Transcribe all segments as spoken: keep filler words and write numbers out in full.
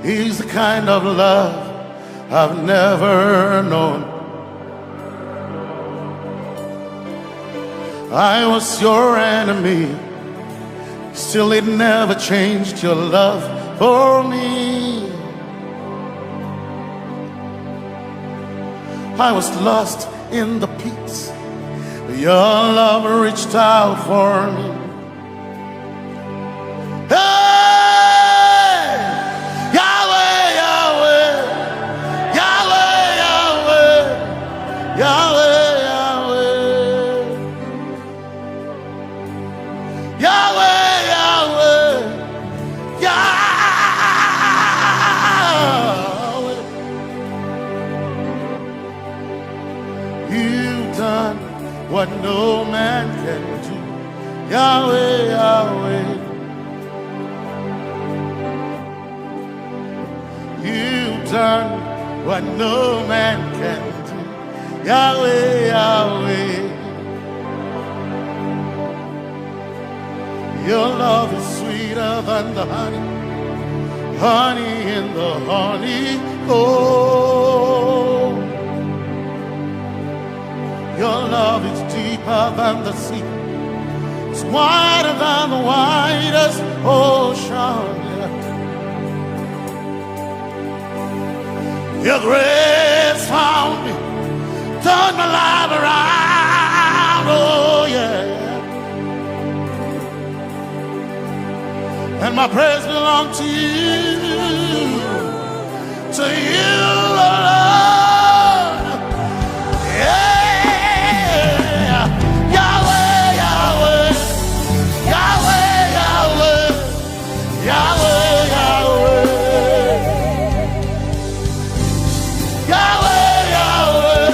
Is the kind of love I've never known. I was your enemy, still it never changed your love for me. I was lost in the pits, your love reached out for me. Hey! Yahweh, Yahweh, Yahweh, Yahweh, Yahweh, Yahweh. Yahweh, Yahweh, Yahweh. You've done what no man can do. Yahweh, Yahweh. You've done what no man can do. Yahweh, Yahweh. Your love is sweeter than the honey, honey in the honeycomb. Your love is deeper than the sea. It's wider than the widest ocean. Your grace found me, turned my life around. Oh yeah. And my praise belongs to you, to you alone. Yeah. Yahweh, Yahweh, Yahweh, Yahweh, Yahweh, Yahweh. Yahweh, Yahweh,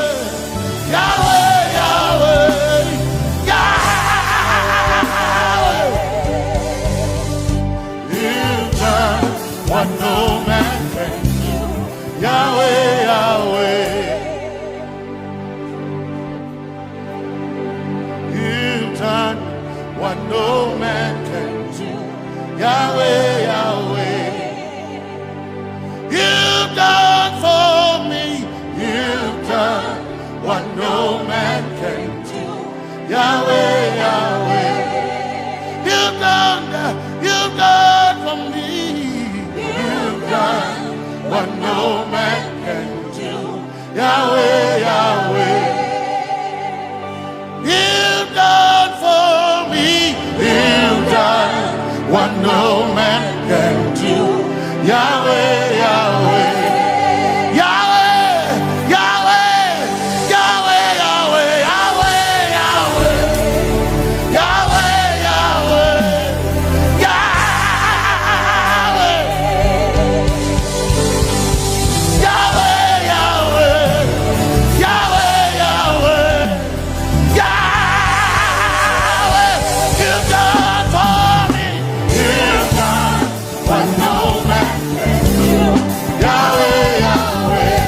Yahweh, Yahweh, Yahweh. You've done what no man can do. Yahweh, Yahweh. You've done what no man can do. Yahweh, Yahweh. You've done for me. You've done what no man can do. Yahweh, Yahweh. You've done, you've done for me. You've done what no man can do. Yahweh, Yahweh. You've done for me. You've done what no man can do. Yahweh, Yahweh. Yahweh, Yahweh, Yahweh, Yahweh, Yahweh. Yahweh, Yahweh, Yahweh. Yahweh, Yahweh, Yahweh, Yahweh, Yahweh. You've done for me. You've done what no man can do. Yahweh, Yahweh.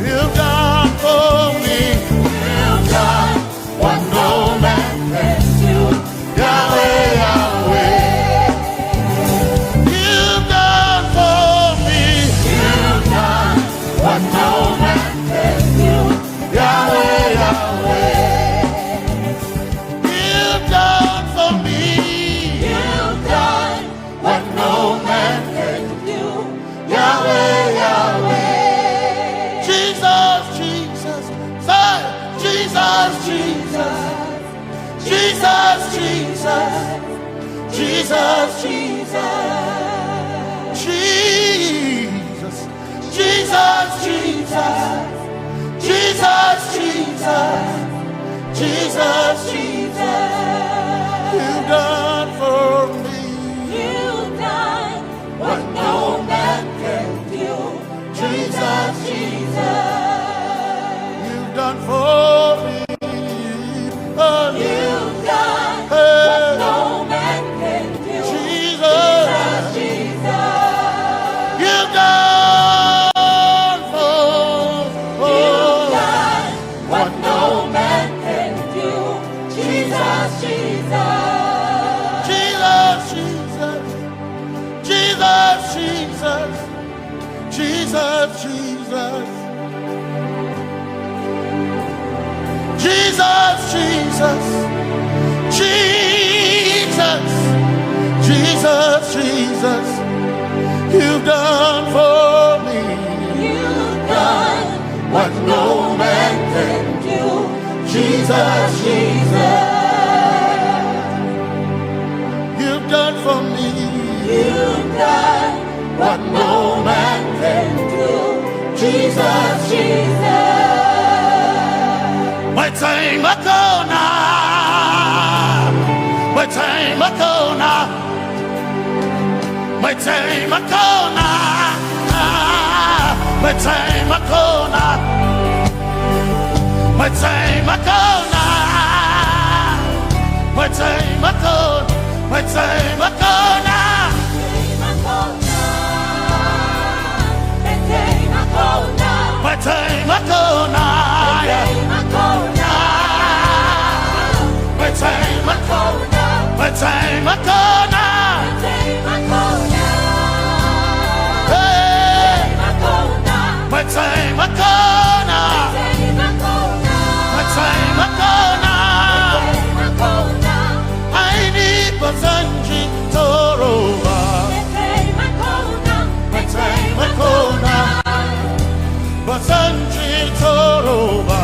You've done for me. You've done what no man can do. Yahweh, Yahweh. You've done for me. You've done what no man can do. Yahweh, Yahweh. You've done for me. You've done what no man can do. Yahweh, Yahweh. Jesus, Jesus, say, Jesus, Jesus. Jesus, Jesus, Jesus, Jesus. Jesus, Jesus, Jesus, Jesus, Jesus, Jesus, Jesus. You've done for me. You've done what no man can do. Jesus, Jesus. You've done for me. Oh. You've done, hey, what no man can do. Jesus. Jesus, Jesus. You've done for, oh. You've done what no man can do. Jesus, Jesus. Jesus, Jesus, Jesus, Jesus, Jesus, Jesus, Jesus, you've done for me. You've done what no man can do. Jesus, Jesus, you've done for me. You've done what no man can do. Jesus, Jesus. Metseng Makona. Metseng Makona. Metseng Makona. Metseng Makona. Metseng Makona. Metseng Makona. Metseng Makona. Metseng Makona. Metseng Makona. Metseng Makona. Hey. Metseng Makona. Metseng Makona. Aini Basanji Toroba. Metseng Makona. Basanji Toroba.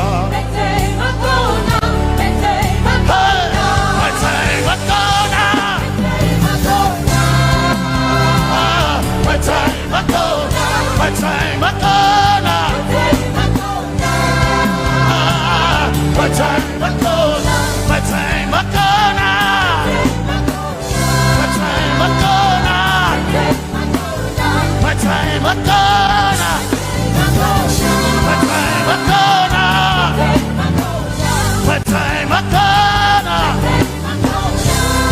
Hey, Metseng Makona. Ah, Metseng Makona. Metseng Makona. Ah, Metseng Makona. Metseng Makona. Metseng Makona. Metseng Makona. Metseng Makona. Metseng Makona.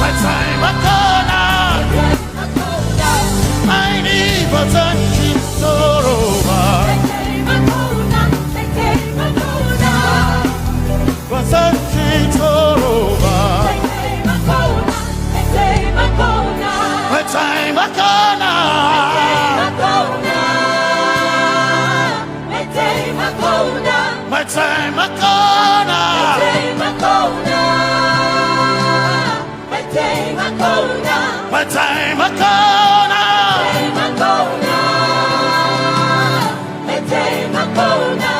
Metseng Makona. Aini Basanji Toroba. Basanji Toroba. Metseng Makona. Metseng Makona. Metseng Makona.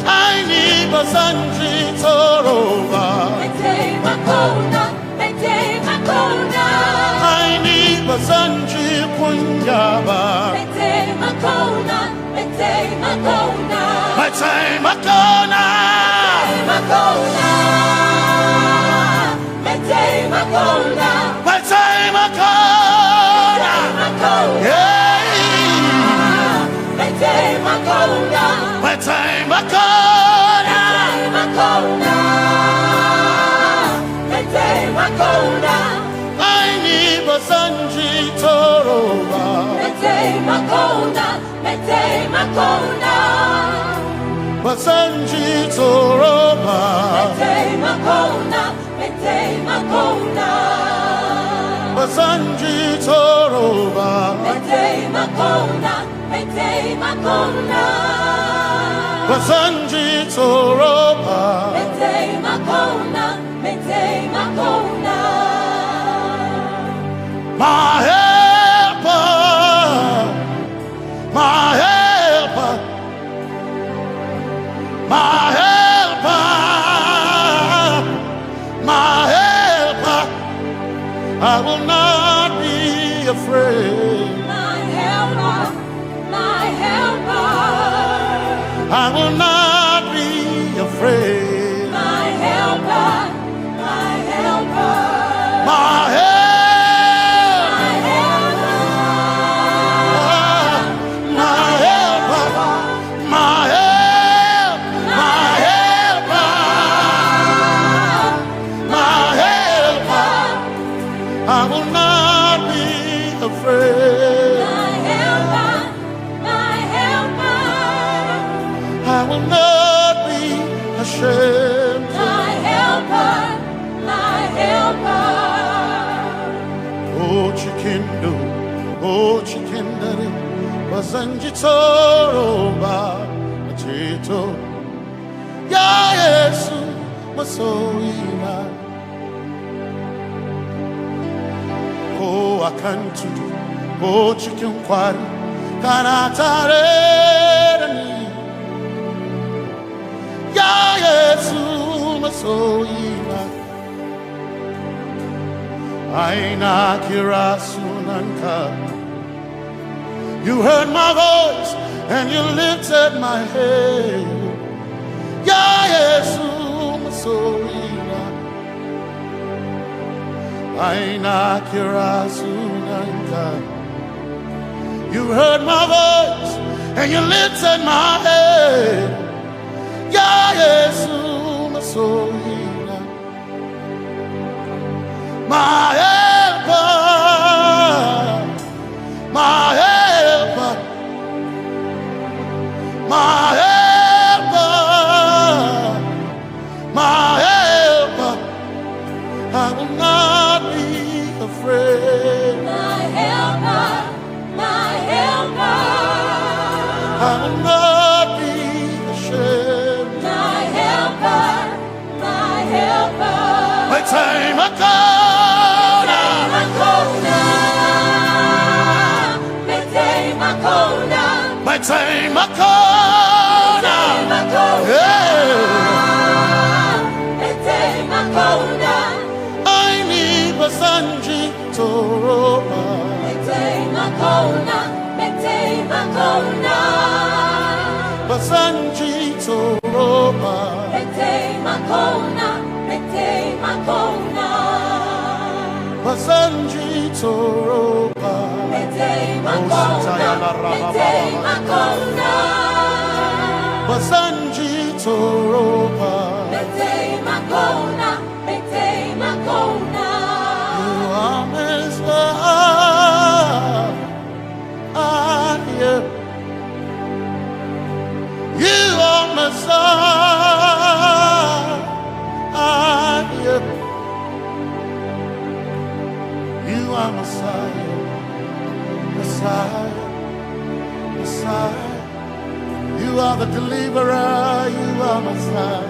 Aini Basanji Toroba. Aini Basanji Kunyaba. Metseng Makona. Metseng Makona. Metseng Makona. Hey. Metseng Makona. Metseng Makona. Aini Basanji Toroba. Metseng Makona. Metseng Makona. Basanji Toroba. Metseng Makona. Metseng Makona. Basanji Toroba. Metseng Makona. Metseng Makona. Basanji Toroba. Metseng Makona. Metseng Makona. My helper. My helper, my helper, my helper, I will not be afraid. My helper, my helper, I will not be afraid. My helper, my helper. My help. My helper. My helper. My help. My helper. My helper. I will not be afraid. My helper. My helper. I will not be ashamed. My helper, my helper. Oh, Chikindo, oh, Chikindari, Ba zan ji tsoro ba, mace to. Ya Yesu, masoyina. Ko a kan tudu, ko cikin kwari, kana tare da ni. Ya Yesu, masoyina. Ai na kira sunanka. You heard my voice and you lifted my head. Ya Yesu, masoyina. Ai na kira sunanka. You heard my voice and you lifted my head. Ya Yesu, masoyina. My helper, my helper, my helper, my helper. I will not be afraid. My helper, my helper. I will not be ashamed. My helper, my helper. Mai taimako na. Taimako na. Mai taimako na. Mai taimako na. Mai taimako na. Yeah. Mai taimako na. Ai ni ba zan ji tsoro ba. Mai taimako na, mai taimako na. Ba zan ji tsoro ba. Mai taimako na, mai taimako na. Ba zan ji tsoro ba. Mai taimako na, mai taimako na. Ba zan ji tsoro ba. Mai taimako na, mai taimako na. You are Messiah. You are Messiah. You are Messiah. Messiah. Messiah. You are the deliverer. You are Messiah.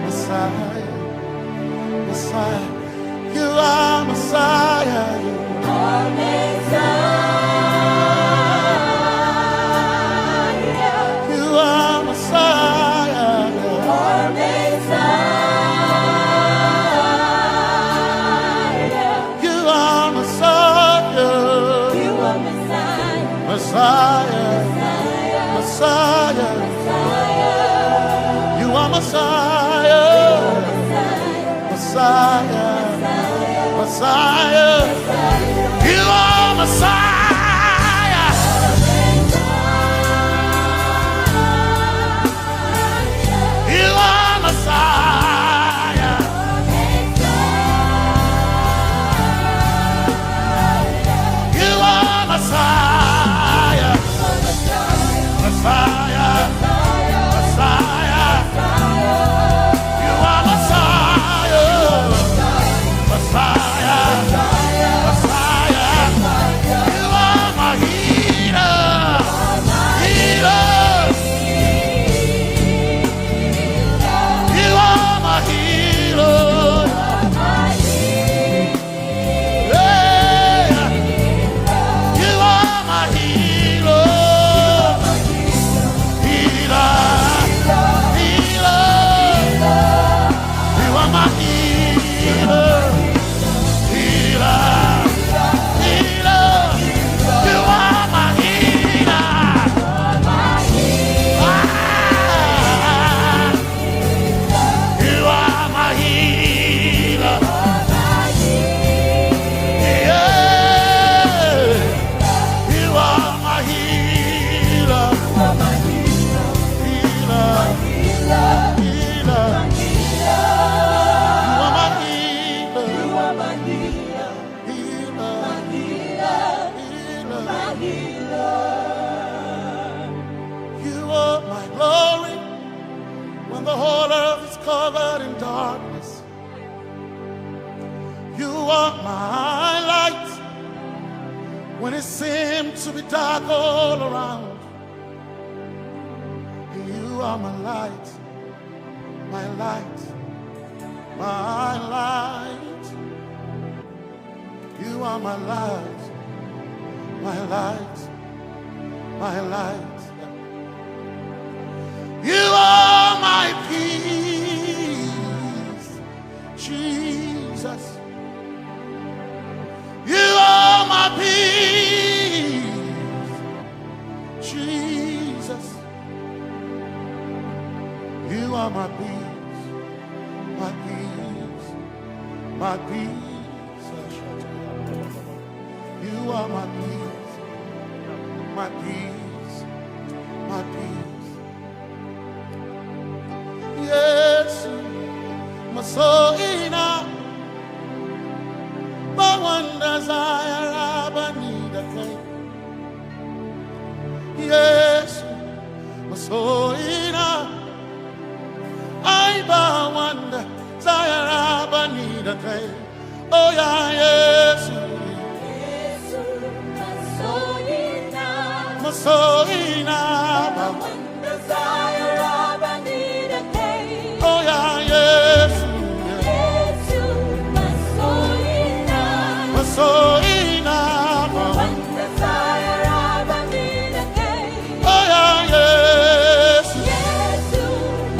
Messiah. Messiah. You are Messiah. You are Messiah. You are Messiah. You are Messiah. You are Messiah. You are Messiah. Messiah. Messiah. Messiah. You are Messiah. Messiah. Messiah. You are Messiah. You are Messiah. You are Messiah. Messiah. Messiah. You are Messiah. Messiah. Messiah. You are my healer. Healer. You are my healer. Yeah. You are my healer. Healer. Healer. You are my healer. Healer. Healer. You are my healer. Ah. You are my healer. Yeah. You are my healer. Healer. Healer. You are my healer. Healer. Healer. You are my glory when the whole earth is covered in darkness. You are my light when it seems To be dark all around. You are my light, my light, my light. You are my light, my light, my light. You are my peace, Jesus. You are my peace, Jesus. You are my peace, my peace, my peace. You are my peace, my peace, my peace. Yesu, masoina, bawanda zayara banida kai. Yesu, masoina, ai bawanda zayara banida kai. Oh yeah, Yesu, masoina, masoina, bawanda zayara banida kai. Oh yeah, Yesu, Yesu, masoina, masoina, bawanda zayara banida kai. Oh yeah, Yesu, Yesu,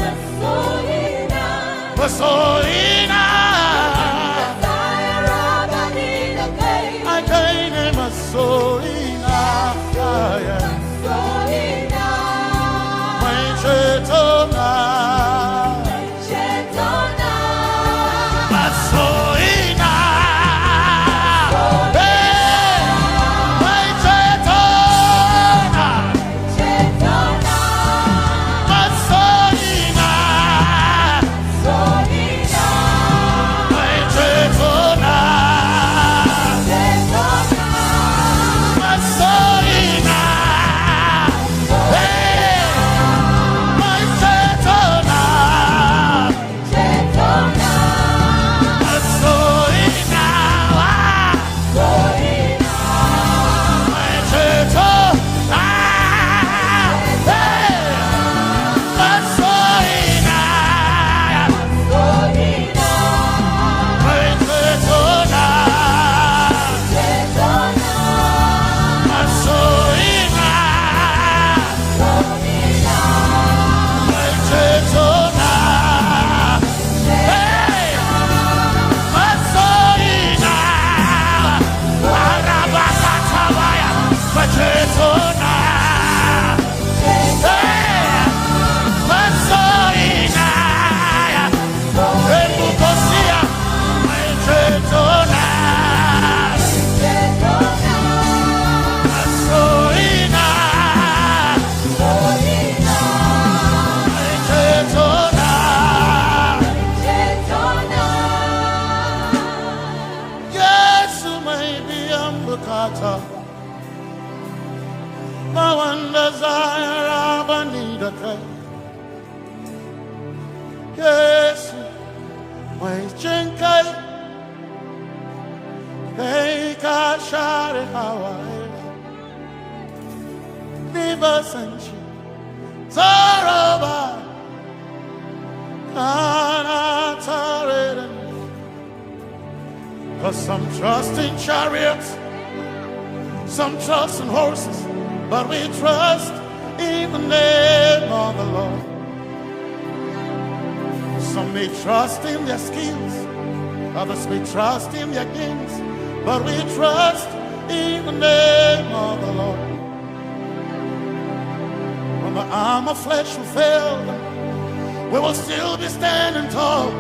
masoina, masoina, zayara banida kai. Ai kai ne masoina, yeah. Masoina, mai cetona, mai cetona, masoina. Hey, mai cetona, cetona, masoina. Yesu mai biyan bukata, ba wanda za ya raba ni da kai. Yesu mai jin kai, kai ka share hawaye. Ni ba san shi tsoro ba, kana tare da ni. 'Cause some trust in chariots, some trust in horses, but we trust in the name of the Lord. Some may trust in their skills, others may trust in their gains, but we trust in the name of the Lord. When the arm of flesh will fail, we will still be standing tall,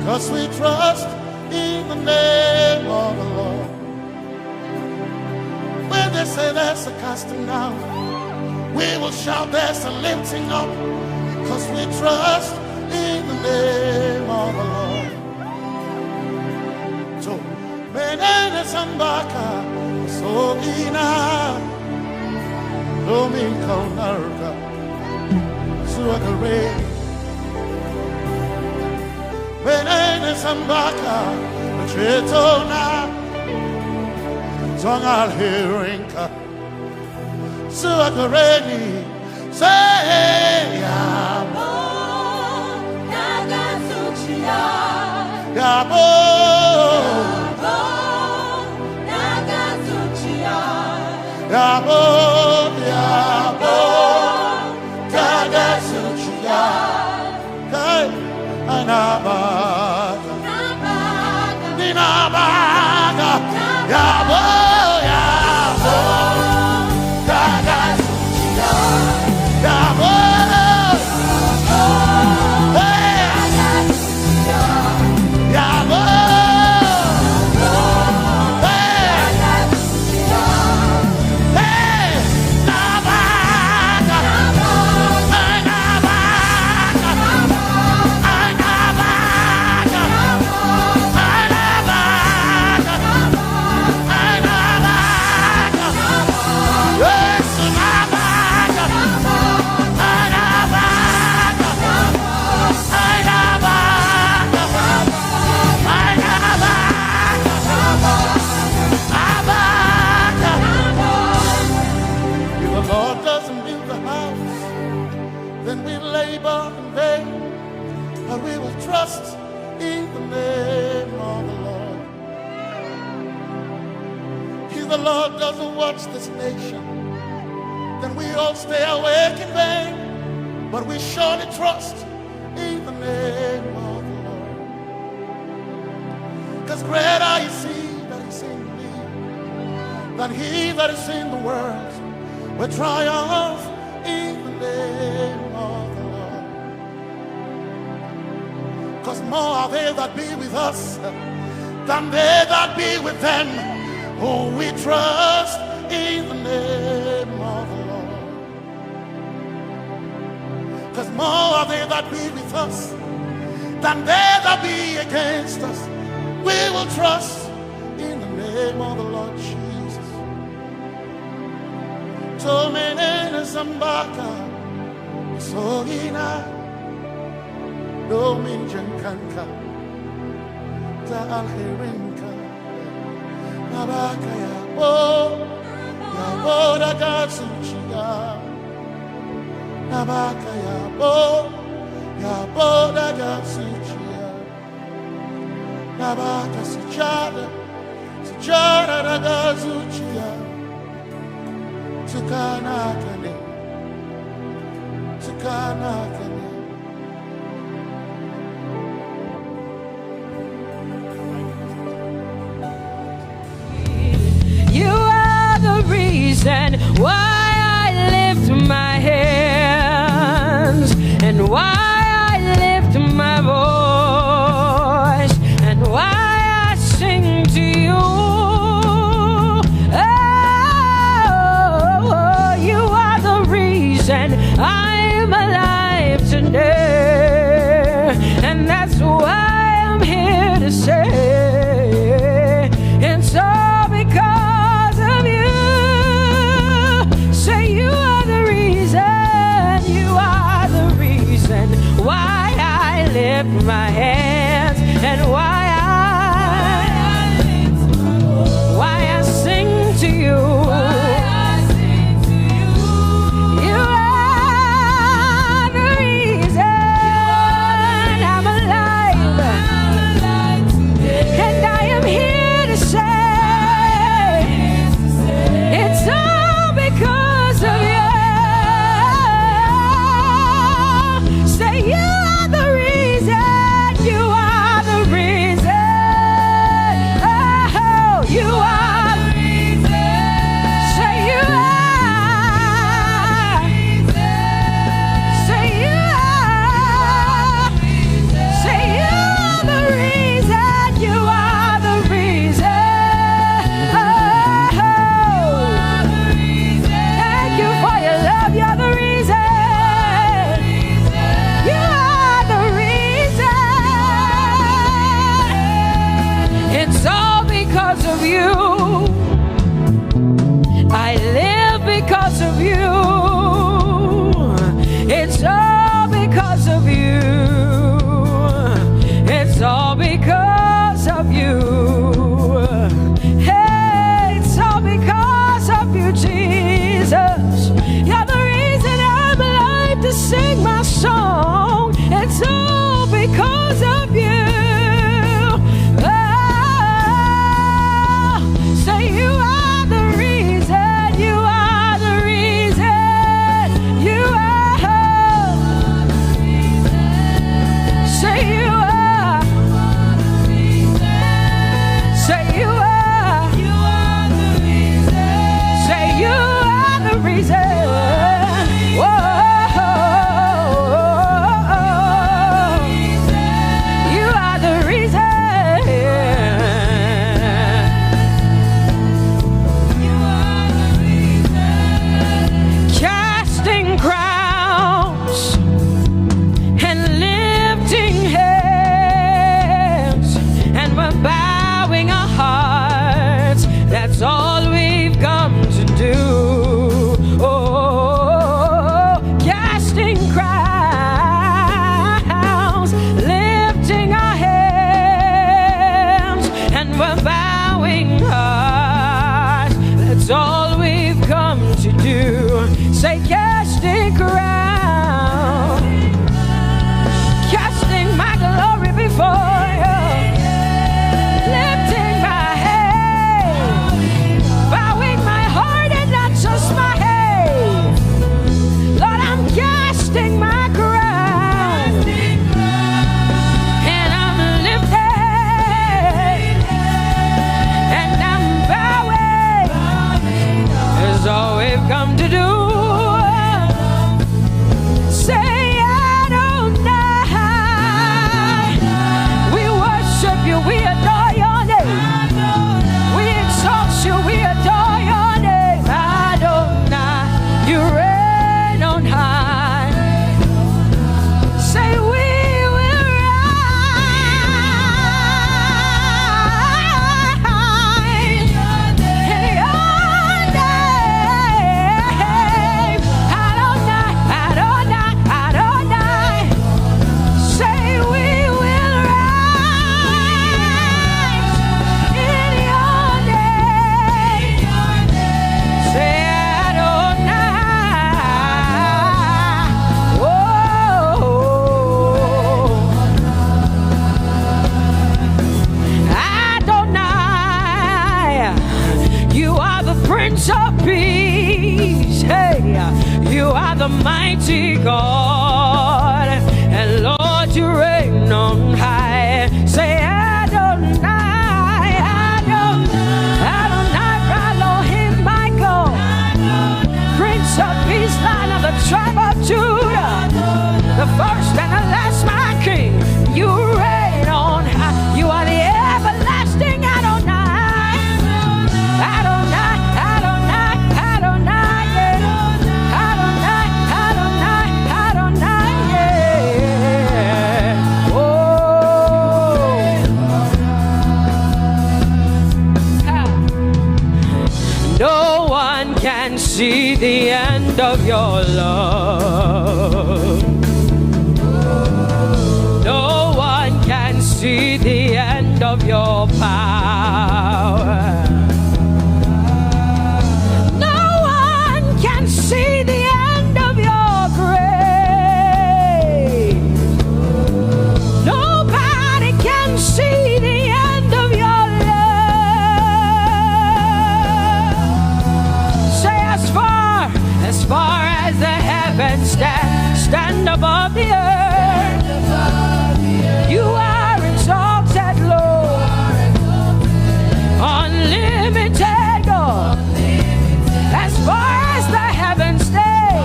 'cause we trust in the name of the Lord. When they say there's a casting down, we will shout there's a lifting up, 'cause we trust in the name of the Lord. So, menene sambaka, so ina, domin kaunarka, zuwa gare ni. Menene sambaka, cetona, zon alherinka. Suakareni. Say, Yabo. Yabo. Yabo, Yabo. Tagasuchia. Hey, Anaba. Ninabaga, yabo, yabo, daga, yabo, hey, yabo, hey, hey, nabaga, nabaga, nabaga. If the Lord doesn't build the house, then we labor in vain, but we will trust in the name of the Lord. If the Lord doesn't watch this nation, then we all stay awake in vain, but we surely trust in the name of the Lord. Because greater is he that is in me than he that is in the world. We triumph in the name of the Lord. Because more are they that be with us than they that be with them. Oh, we trust in the name of the Lord. Because more are they that be with us than they that be against us. We will trust in the name of the Lord Jesus. Tomenene zambaka, sogina, domin jankanka, ta alherinka, nabaka yabo, yabo daga zuciya, nabaka yabo, yabo daga zuciya, nabaka sujada, sujada daga zuciya. Tukana kane, tukana kane. You are the reason why I lift my hands and why I lift my voice and why I sing to you. Oh, you are the reason I'm alive today, and that's why I'm here to say it's all because of you. Say you are the reason, you are the reason why I lift my hands and why I, why I sing to you. You are the reason I'm alive. And I am here to say it's all because of you. Say you are the reason, you come to do. Say, Adonai. We worship you, we adore your name. We exalt you, we adore your name. Adonai, you reign on high. Say, we will rise in your name. Adonai, Adonai, Adonai. Say, we will rise in your name. Say, Adonai. Oh, Adonai, you are the Prince of Peace. Hey, you are the mighty God. And Lord, you reign on high. Say, Adonai, Adonai, Adonai, Elohim, my God. Prince of Peace, Lion of the tribe of Judah, the first and the last, my King. You reign on high. You are the everlasting Adonai. Adonai, Adonai, Adonai, yeah. Adonai, Adonai, Adonai, yeah. Oh. Ha. No one can see the end of your love. No one can see the end of your power. No one can see the end of your grace. Nobody can see the end of your love. Say, as far, as far as the heavens stand, stand above the earth. You are exalted, Lord. Unlimited God. As far as the heavens stay,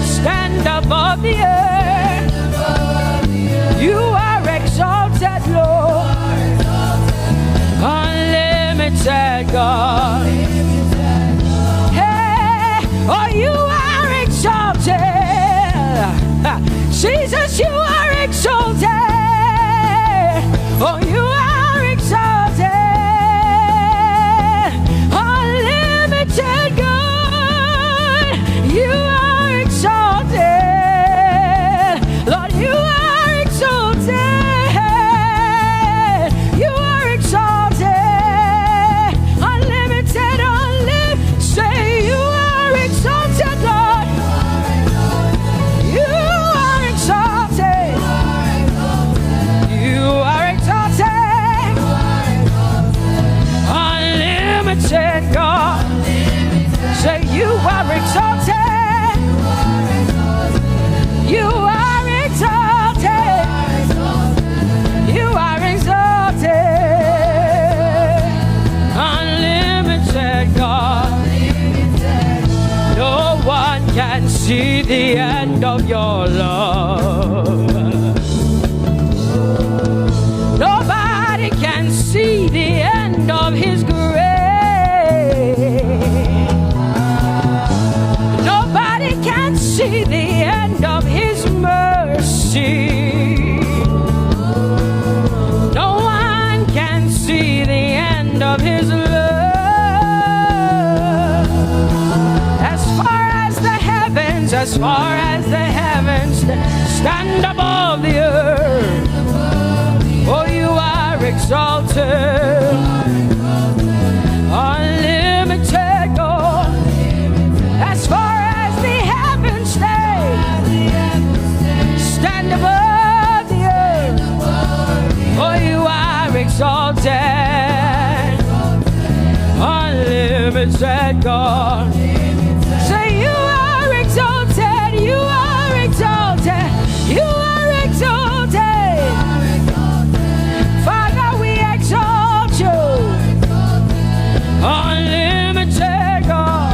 stand above the earth. You are exalted, Lord. Unlimited God. Hey, oh, you are exalted. Jesus, you are exalted. Oh, you are exalted. Unlimited God, you are exalted. Lord, you are exalted. You are exalted. Unlimited, unlimited. Say, you are exalted, Lord. You are exalted. You are exalted. Unlimited God. Say, you are exalted. You are exalted. You are exalted. Unlimited God. No one can see the end of your love. Nobody can see the end of his grace. Nobody can see the end of his mercy. No one can see the end of his love. As far as the heavens, as far as the heavens stand above the earth, oh, you are exalted. Unlimited God. As far as the heavens stay, stand above the earth. Oh, you are exalted. Unlimited God. Say, you are exalted, you are exalted, you are exalted. Father, we exalt you. Unlimited God.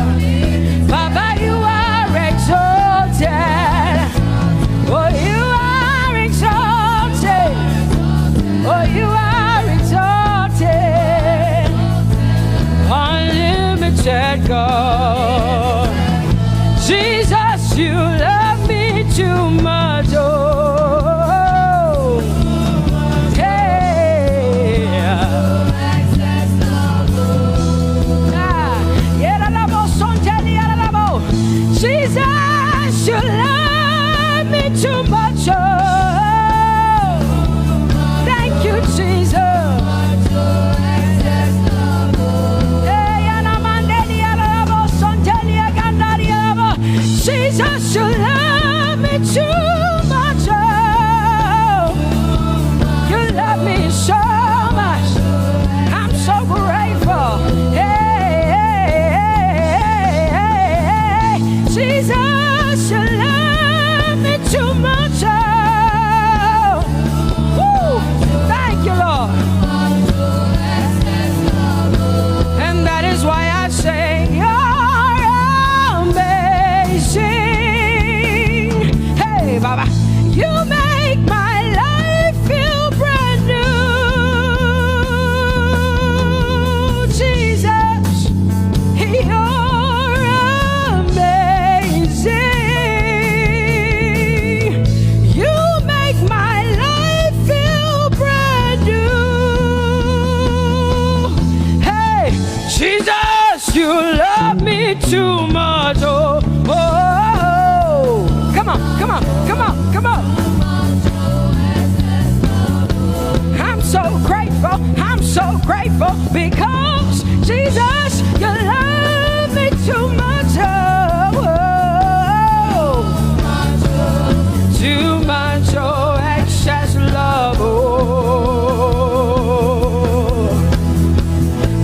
Too much. Oh, oh, oh. Come on, come on, come on, come on. I'm so grateful. I'm so grateful because Jesus, you love me too much. Oh, oh, oh. Too much. Oh, excess love. Oh,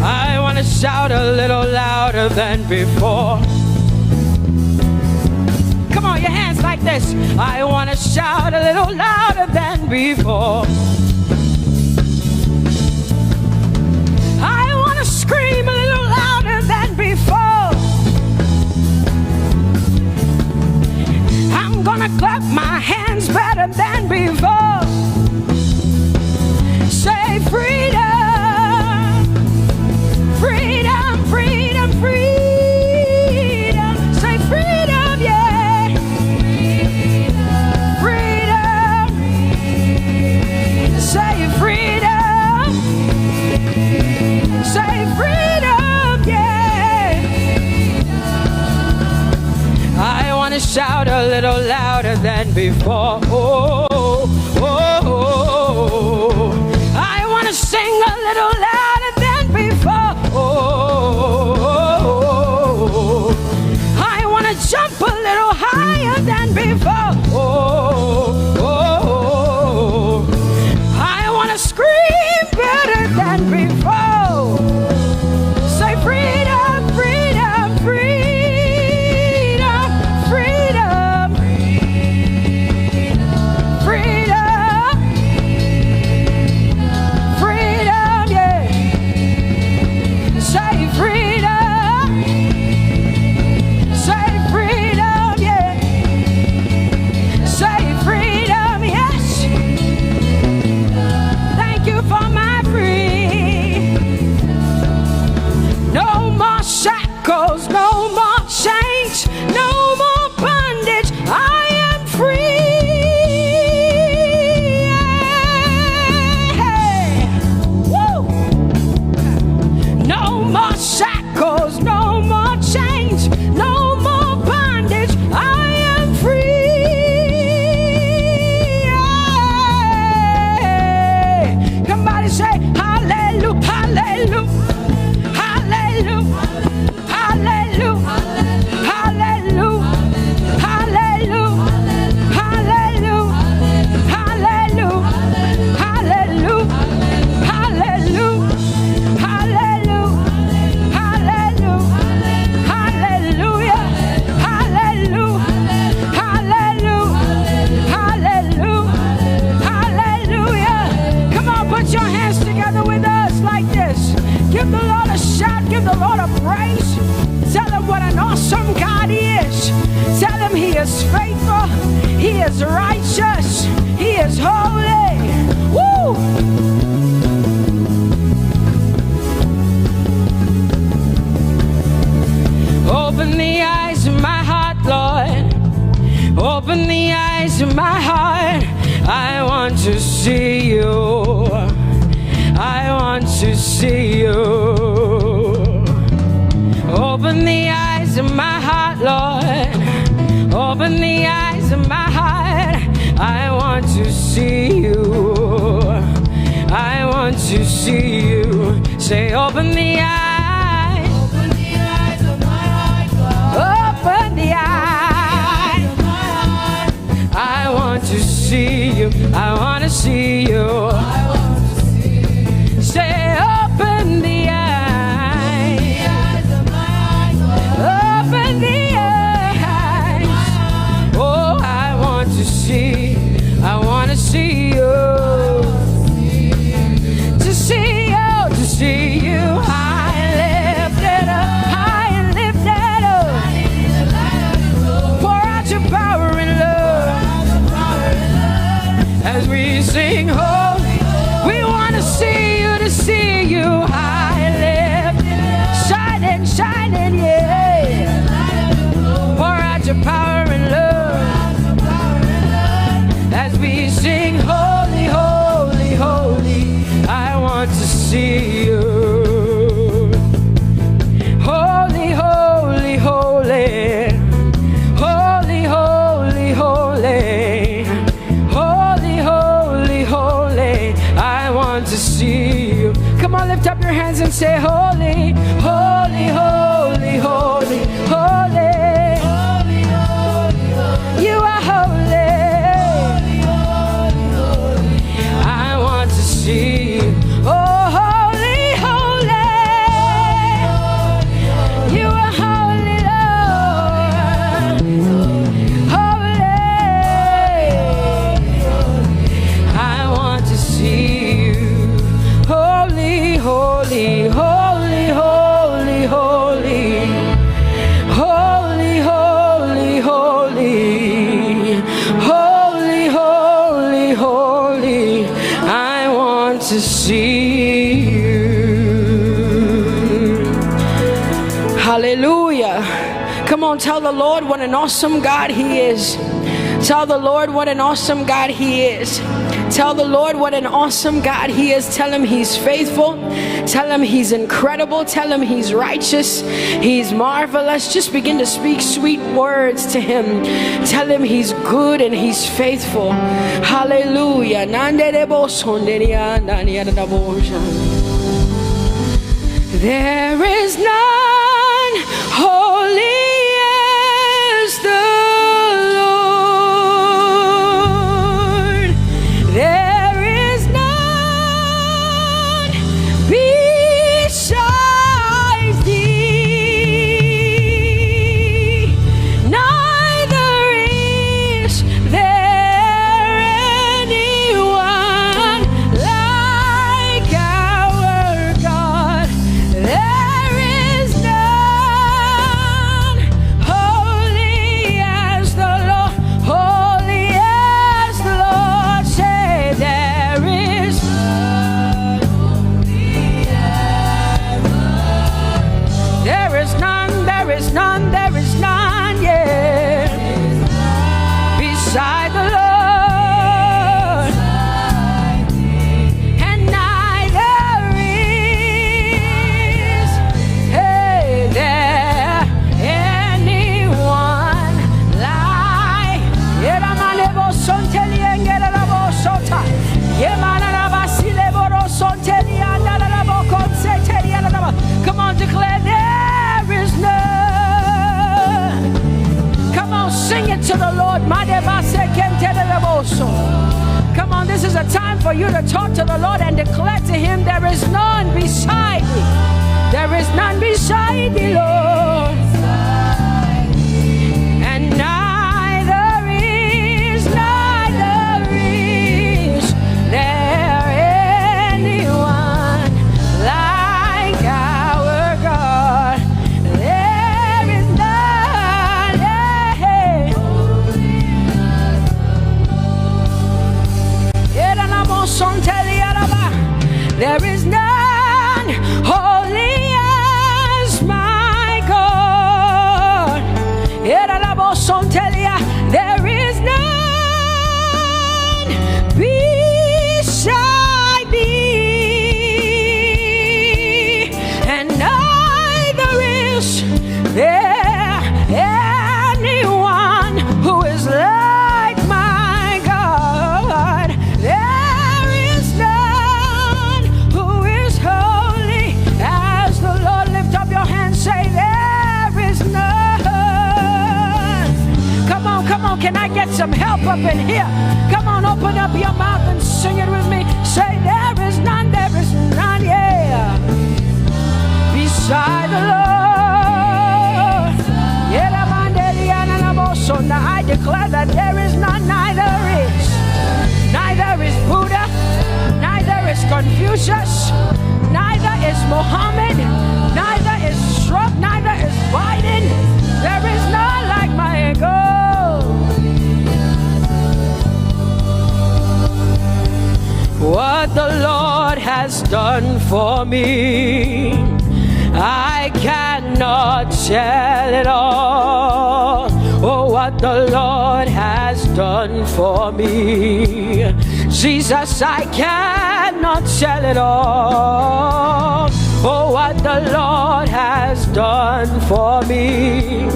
I want to shout a little louder than before. Come on, your hands like this. I want to shout a little louder than before. I want to scream a little louder than before. I'm gonna clap my hands better than before. Say freedom, freedom, freedom, freedom. Say freedom, yeah. Freedom. Say freedom. Say freedom, yeah. I want to shout a little louder than before. Oh, oh, oh, oh. I want to sing a little louder than before. Oh, oh, oh, oh, oh. I want to jump a little higher than before. Oh, oh, oh, oh, oh. I want to scream better than before. Say freedom, freedom, freedom, freedom, freedom, freedom, yeah. Say freedom. Say freedom, yeah. Say freedom, yes. Thank you for my free. No more shackles, no more chains, no more bondage. I am free. Yeah. Woo. No more shackles, no more chains, no more bondage. I am free. Yeah. Somebody say, hallelujah, hallelujah, hallelujah. Hallelujah. Hallelujah. Hallelujah. Come on, put your hands together with us like this. Give the Lord a shout, give the Lord a praise. Tell him what an awesome God he is. Tell him he is faithful, he is righteous, he is holy. Woo! Open the eyes of my heart, Lord. Open the eyes of my heart. I want to see you. I want to see you. Open the eyes of my heart, Lord. Open the eyes of my heart. I want to see you. I want to see you. Say, open the eyes. Open the eyes of my heart, Lord. Open the eyes. I want to see you. I want to see you. Say, open the eyes. Open the eyes. Oh, I want to see. I want to see you. To see you, to see you. I Say, "Holy, holy, holy, holy, holy. You are holy. I want to see you. Oh, holy, holy. You are holy, Lord. Holy. I want to see you. Holy, holy, holy, holy, holy. Holy, holy, holy, holy. Holy, holy, holy. I want to see you." Hallelujah. Come on, tell the Lord what an awesome God He is. Tell the Lord what an awesome God He is. Tell the Lord what an awesome God He is. Tell Him He's faithful. Tell Him He's incredible. Tell Him He's righteous. He's marvelous. Just begin to speak sweet words to Him. Tell Him He's good and He's faithful. Hallelujah. There is none holy as the Lord. There is none beside thee. Neither is there anyone like our God. There is none holy as the Lord, holy as the Lord. Say, there is there is none, there is none, there is none, yeah, beside the Lord. And neither is, hey, there anyone like. Yeramanebo sonteliengerabo sota. Yemanarabasile boro sonteliandarabo konseteliandaraba. Come on, declare, there is none. Come on, sing it to the Lord. Madebasekentereboso. Come on, this is a time for you to talk to the Lord and declare to Him, there is none beside thee. There is none beside thee, Lord. And neither is, neither is there anyone like our God. There is none, yeah. There is none holy as my God. There is none beside thee, and neither is there anyone who is like my God. There is none who is holy as the Lord. Lift up your hands, say, there is none. Come on, come on, can I get some help up in here? Come on, open up your mouth and sing it with me. Say, there is none, there is none, yeah, beside the Lord. Yelamandeliananamoso. Now I declare that there is none, neither is, neither is Buddha, neither is Confucius, neither is Mohammed, neither is Trump, neither is Biden. There is none like my God. What the Lord has done for me, I cannot tell it all. Oh, what the Lord has done for me, Jesus, I cannot tell it all. Oh, what the Lord has done for me,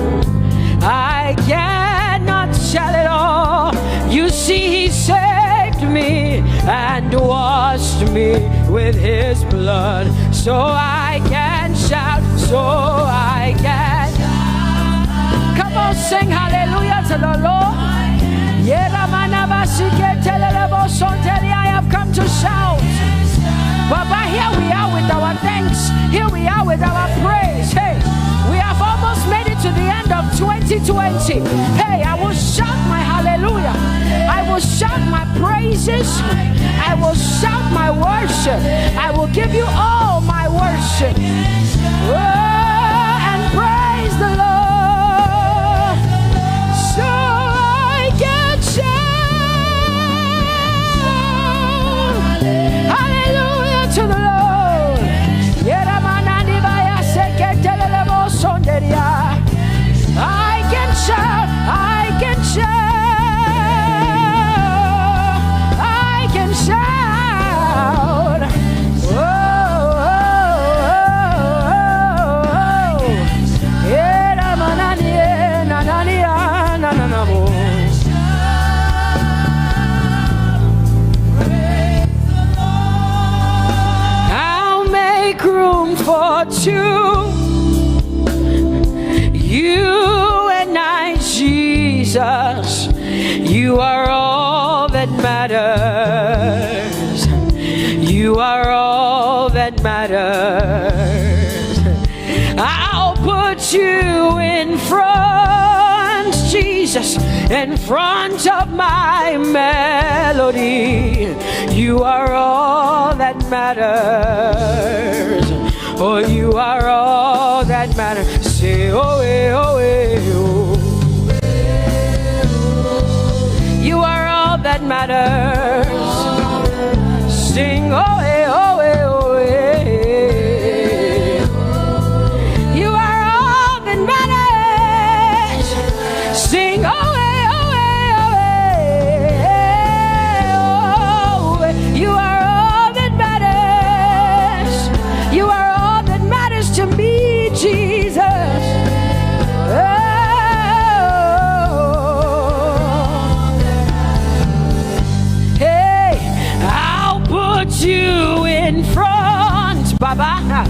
I cannot tell it all. You see, He saved me and washed me with His blood, so I I can shout, so I can. Come on, sing hallelujah to the Lord. Yeramanabasiketelelebosontelia, I have come to shout. Baba, here we are with our thanks. Here we are with our praise. Hey, we have almost made it to the end of twenty twenty. Hey, I will shout my hallelujah. I will shout my praises. I will shout my worship. I will give you all my worship. Oh, and praise the Lord. So I can shout hallelujah to the Lord. Yeramanani baya seketelele bosonderia. I can shout, I can shout, I can shout. Oh, oh, oh, oh, oh. Era manani, eh, nanani, ah, nananamo. I'll make room for two. You and I, Jesus, you are all that matters. You are all that matters. I'll put you in front, Jesus, in front of my melody. You are all that matters. Oh, you are all that matters. Say, oh, eh, oh, eh, oh. You are all that matters. Sing, oh, eh, oh, eh, oh, eh. You are all that matters. Sing, oh, eh, oh, eh, oh, eh, oh, eh. You are all that matters. You are all that matters to me, Jesus. Oh. Hey, I'll put you in front, Baba,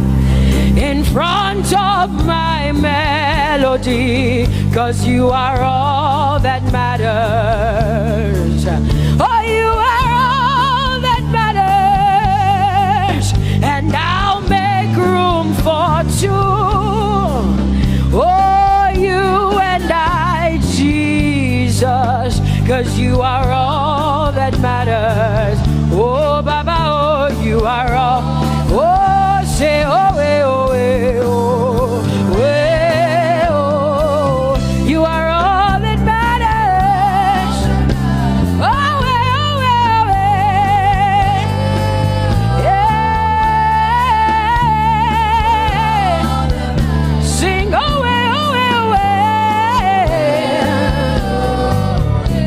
in front of my melody, 'cause you are all that matters. Oh, you are all that matters, and I'll make room for two. Oh, you and I, Jesus, 'cause you are all that matters. Oh, Baba, oh, you are all. Oh, say, oh, eh, oh, eh, oh, eh, oh. You are all that matters. Oh, eh, oh, eh, oh, eh. Yeah. Sing, oh, eh, oh, eh, oh, eh.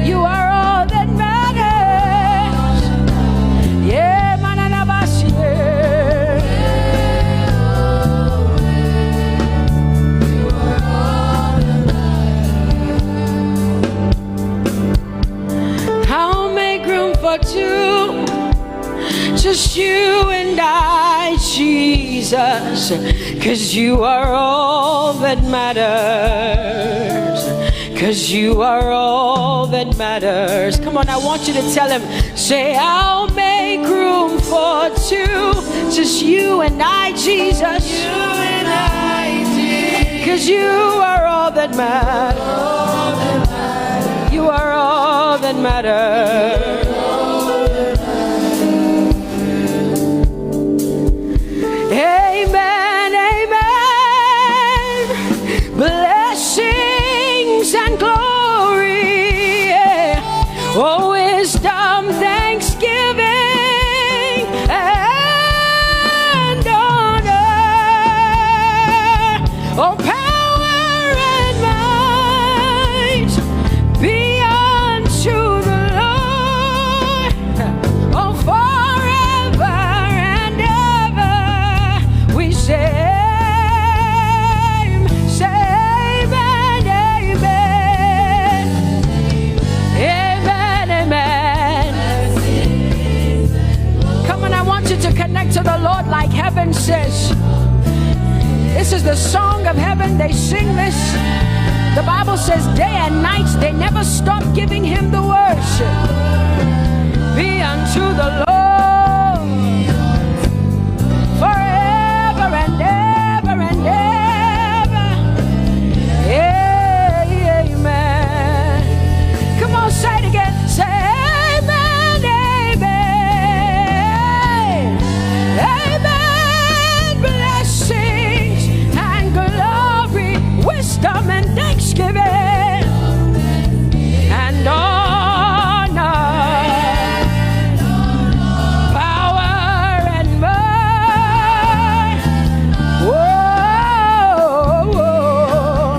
You are all that matters. Yeah, mananabasi, yeah. I'll make room for two. Just you and I, Jesus, 'cause you are all that matters. 'Cause you are all that matters. Come on, I want you to tell him, say, I'll make room for two. Just you and I, Jesus. You and I, Jesus. 'Cause you are all that matters. You are all that matters. Amen, amen. Blessings and glory, yeah. Oh, wisdom, thanksgiving, and honor. Oh, power and might be unto the song of heaven, they sing this. The Bible says day and night they never stop giving him the worship. Be unto the Lord forever and ever and ever. Amen. Come on, say it again. Say amen, amen. Amen. Blessings and glory, wisdom and thanksgiving and honor, power and might. Whoa, whoa.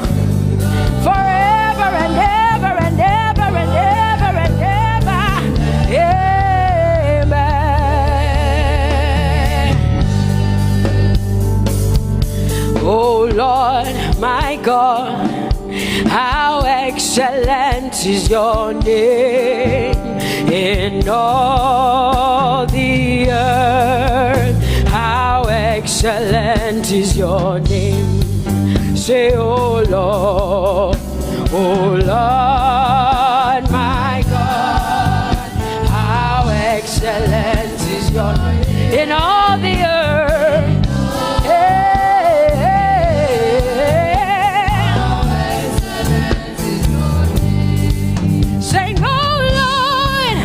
Forever and ever and ever and ever and ever. Amen. Oh Lord, my God, how excellent is your name in all the earth. How excellent is your name. Say, oh Lord, oh Lord, my God, how excellent is your name in all the earth. Hey, hey, hey, hey. Sing, oh Lord,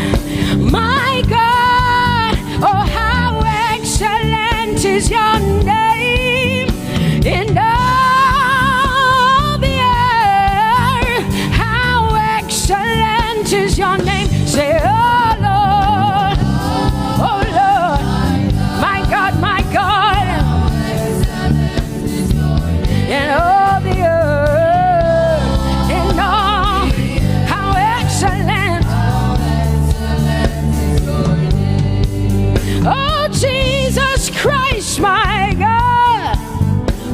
my God, oh, how excellent is your name in all the earth. How excellent is your name. Say, oh Lord, oh Lord, my God, my God, in all the earth, in all, how excellent. Oh, Jesus Christ, my God.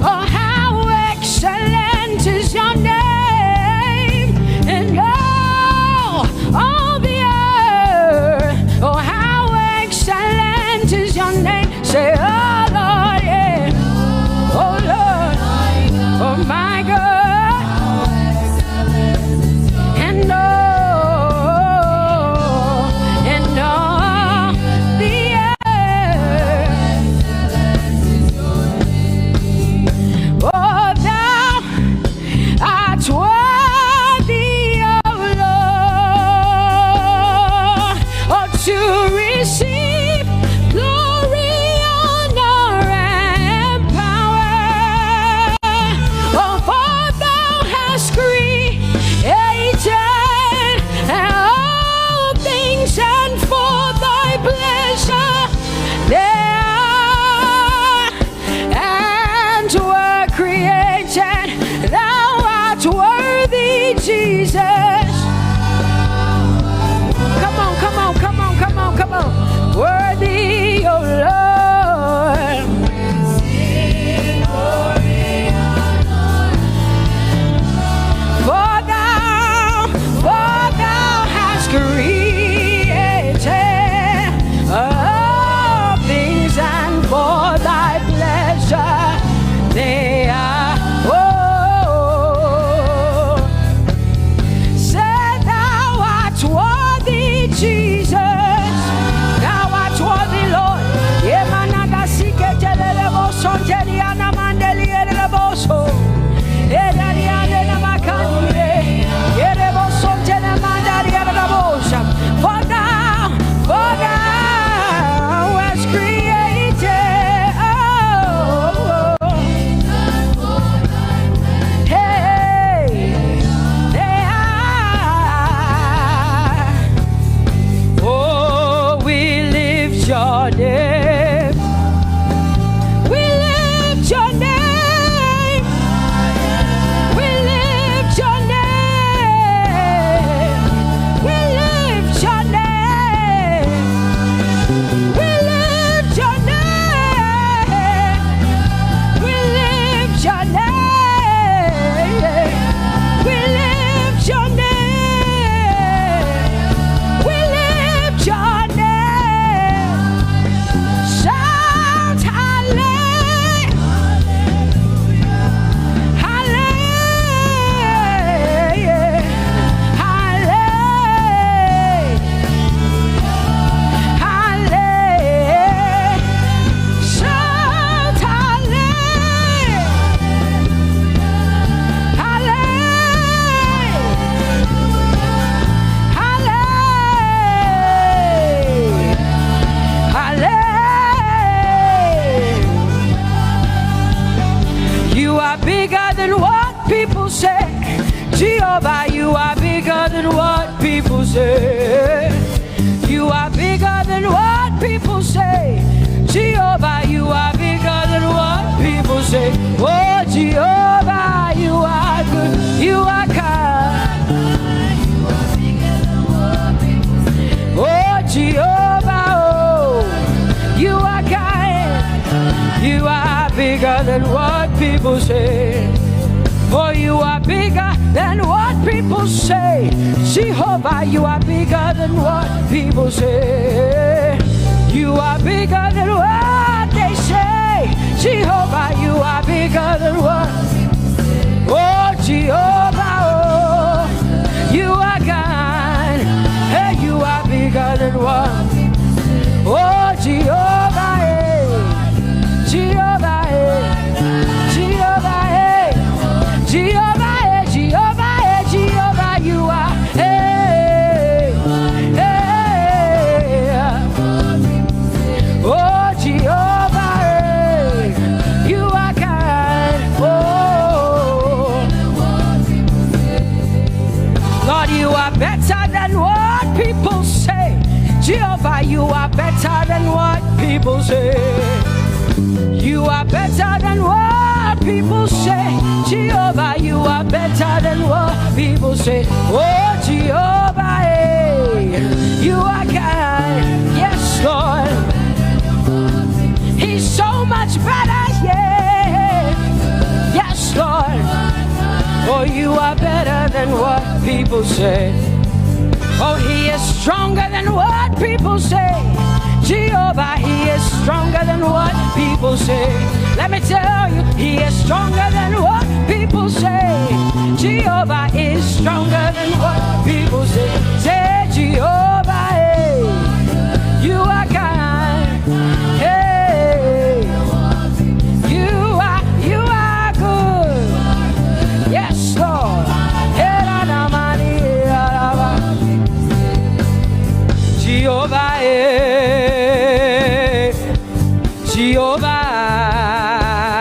Oh, how excellent is your name in all, all the earth. Oh, how excellent is your name. Say, oh Lord, yeah. Oh Lord, oh my God. And oh, and all the earth. Oh, thou art worthy, O Lord, oh, to receive glory, honor, and power. Oh, for thou hast created all things, and for thy pleasure they are and were created. Thou art worthy, Jesus. Come on, come on, come on, come on, come on. Worthy, O Lord. For thou, for thou hast created all things, and for thy pleasure they are. Oh, Jehovah, you are bigger than what people say. You are bigger than what people say. Jehovah, you are bigger than what people say. Oh, Jehovah, you are good. You are kind. Oh, Jehovah, oh, you are kind. You are bigger than what people say. Oh, you are bigger than what people say. Jehovah, you are bigger than what people say. You are bigger than what they say. Jehovah, you are bigger than what. Oh, Jehovah, oh, you are kind. Hey, you are bigger than what. Oh, Jehovah, hey. Jehovah, hey. Jehovah, hey. Jehovah, hey. Jehovah, hey. Jehovah, you are. Hey, hey, hey. Oh, Jehovah, hey. You are kind. Oh. Lord, you are better than what people say. Jehovah, you are better than what people say. You are better than what people say. Jehovah, you are better than what people say. Oh, Jehovah, hey, you are kind. Yes, Lord. He's so much better, yeah. Yes, Lord. Oh, you are better than what people say. Oh, he is stronger than what people say. Jehovah, he is stronger than what people say. Let me tell you, he is stronger than what people say. Jehovah is stronger than what people say. Say, Jehovah, hey, you are kind. Hey, you are, you are good. Yes, Lord. Hey, la, la, ma, ni, la, la, ma. Jehovah, eh,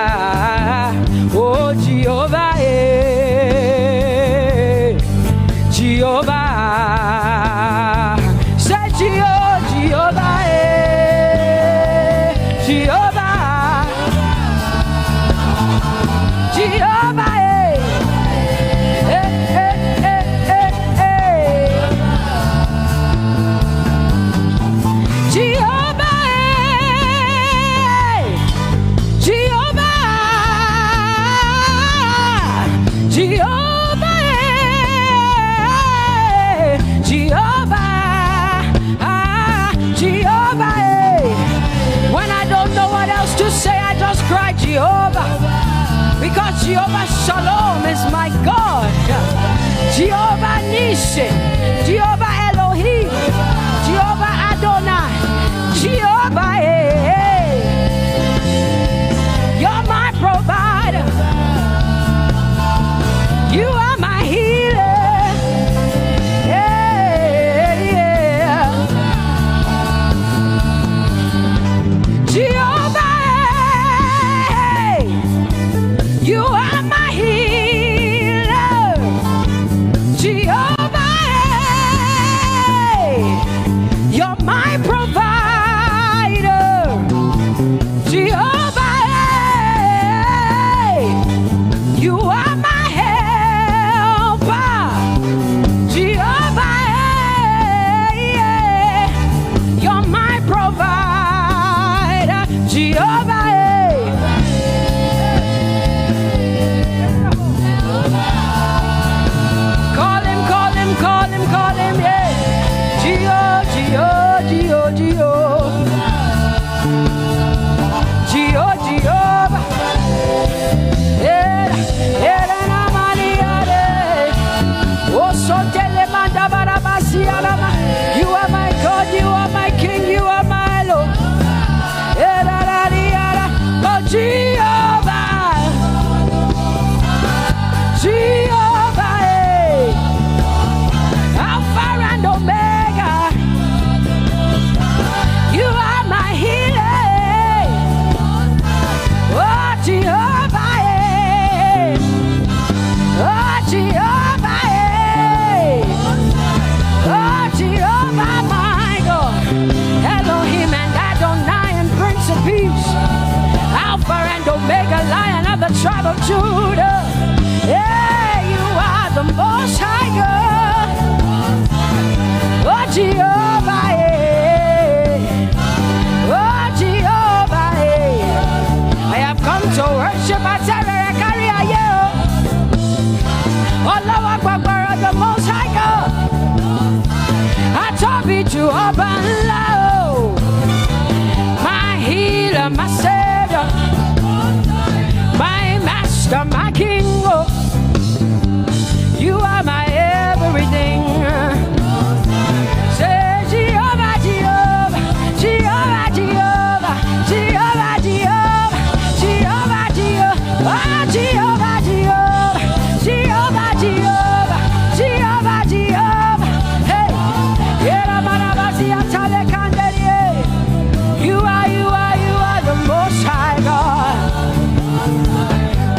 Jehovah, oh, Jehovah, eh, Jehovah. Say, Jehovah, Jehovah, eh, Jehovah. Jehovah, eh. Eh, eh, eh, eh, eh. Jehovah, eh. Jehovah, Jehovah, eh. Jehovah, ah, Jehovah, eh. When I don't know what else to say, I just cry, Jehovah. Because Jehovah Shalom is my God. Jehovah Nissi, Jehovah Elohim, Jehovah Adonai, Jehovah, eh, eh. You're my provider. You are my healer. Yeah, yeah. Jehovah, eh, you are my healer. Jehovah, Judah. Hey, you are the most high God. Oh, Jehovah, eh. Oh, Jehovah, eh. I have come to worship. I tell her, I carry a yo. Oh, Lord, the most high God. I told you, Jehovah, Lord. My healer, my savior, my master, my king. Oh, you are my everything. Say, Jehovah, Jehovah, Jehovah, Jehovah, Jehovah, Jehovah, Jehovah, Jehovah, oh, Jehovah, Jehovah, Jehovah, Jehovah, Jehovah, Jehovah. Hey, Yera Marabasia Tale Kanderie. You are, you are, you are the most high God.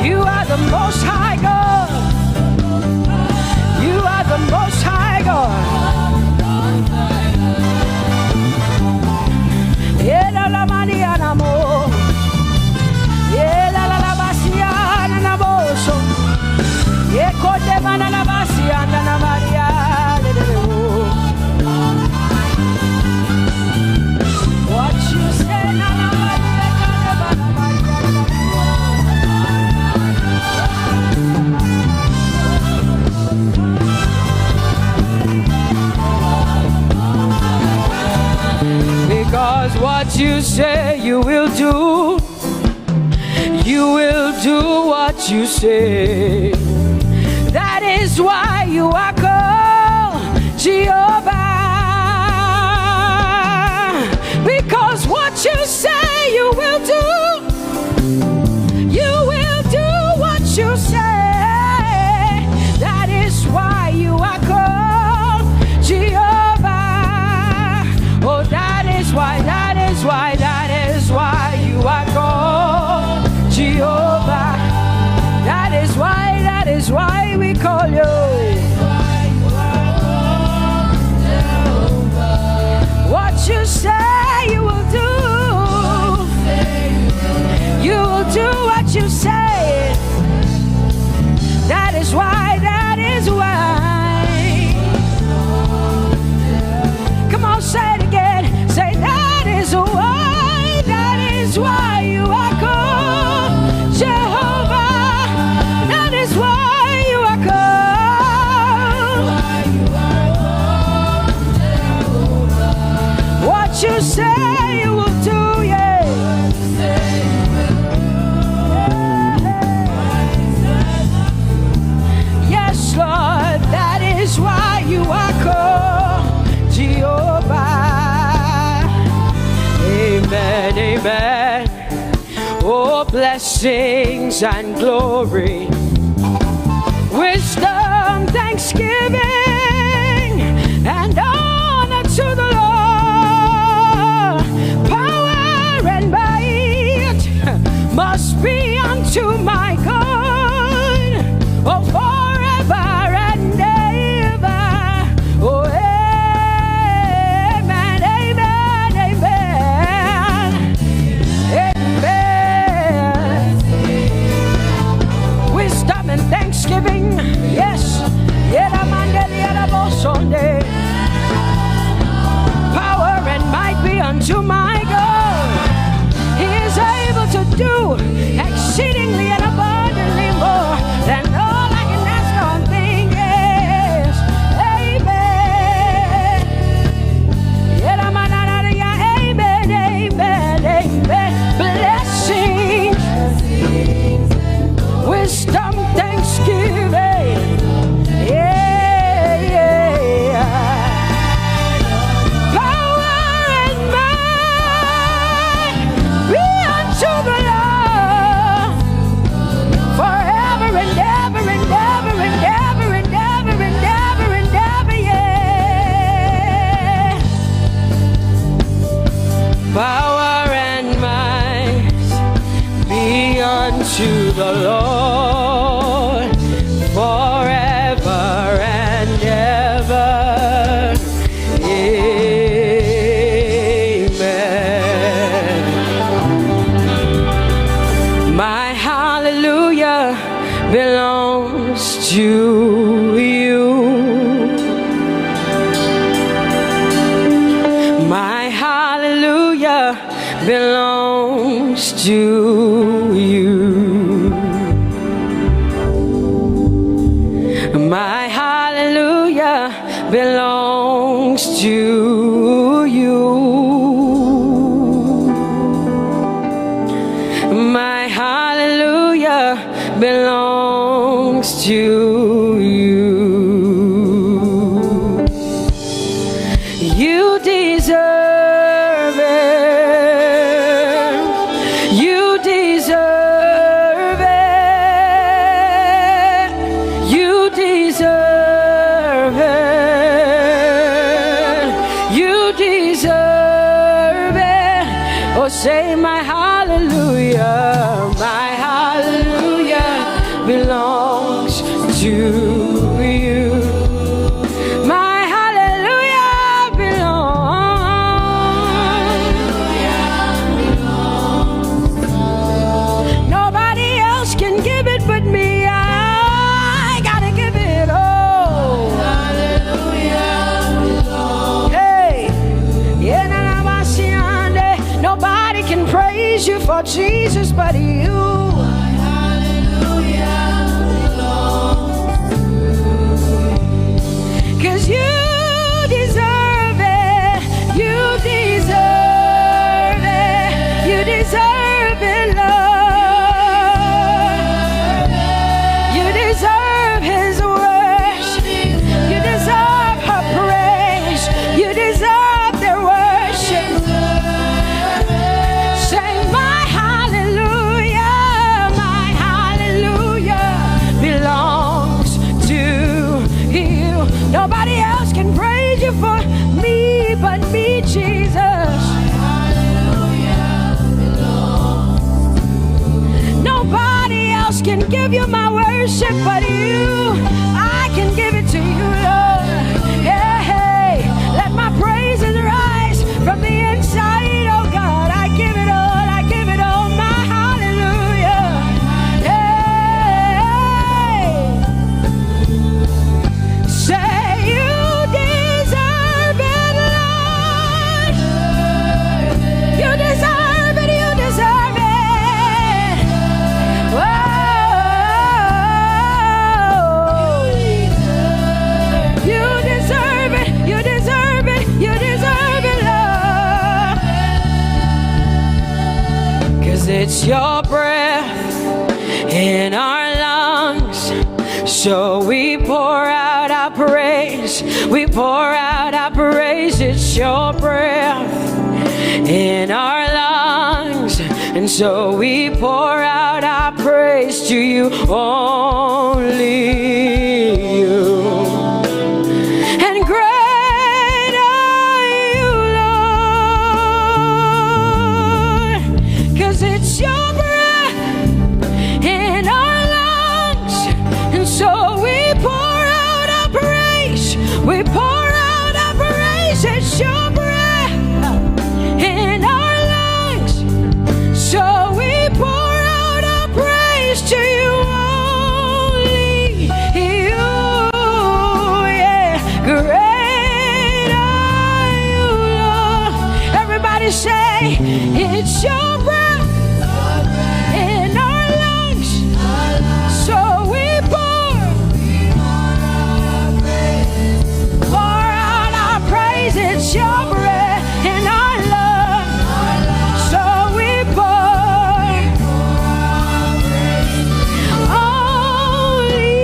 You are the most high God. You are the most high God. Yera la mani anamo. Yera la la basia na na boso. Ye kote mana la basia na na maria. What you say, na na maria, na na maria, na na maria. Because what you say you will do, you will do what you say. That is why you are called Jehovah. Because what you say you will do, you will do what you say. That is why you are called Jehovah. Oh, that is why, that is why, that is why you are called Jehovah. That is why, that is why we call you. What you say you will do, you will do what you say. That is why, that is why. Come on, say it again. Say, that is why, that is why you are called Jehovah. That is why you are called. What you say you will do, yeah. Yes, Lord, that is why you are called Jehovah. Amen, amen. Oh, blessings and glory, wisdom, thanksgiving, and honor to the Lord. Power and might must be unto my God, oh, forever and ever. Oh, amen, amen, amen. Amen. We belongs to you. My hallelujah belongs to you. You deserve it. You deserve it. You deserve it. You deserve it. Oh, say, "My hallelujah, my hallelujah belongs to you." My hallelujah belongs. Nobody else can give it but me. I gotta give it all. Hey, yeah, na, na, ma, si, ande. Nobody can praise you for Jesus but you. 'Cause you deserve it. You deserve it. You deserve it, Lord. You deserve his worship. You deserve her praise. You deserve their worship. Say, "My hallelujah, my hallelujah belongs to you." Nobody else can praise you for me but me, Jesus. Nobody else can give you my worship but you. I can give it to you, Lord. Yeah, hey, let my praises rise from the inside, oh God. I give it all, I give it all, my hallelujah. Hey. Say, "You deserve it, Lord. You deserve it, you deserve it." Whoa. You deserve it, you deserve it, you deserve it, Lord. 'Cause it's your breath in our lungs. So we pour out our praise. We pour out our praise. It's your breath in our lungs. And so we pour out our praise to you, only you. And great are you, Lord, 'cause it's your breath in our lungs. And so we pour out our praise. We pour out our praise. It's your breath in our lungs. So we pour out our praise to you, only you. Yeah. Great are you, Lord. Everybody say, "It's your breath in our lungs." So we pour, pour out our praise. It's your breath in our lungs. So we pour. Only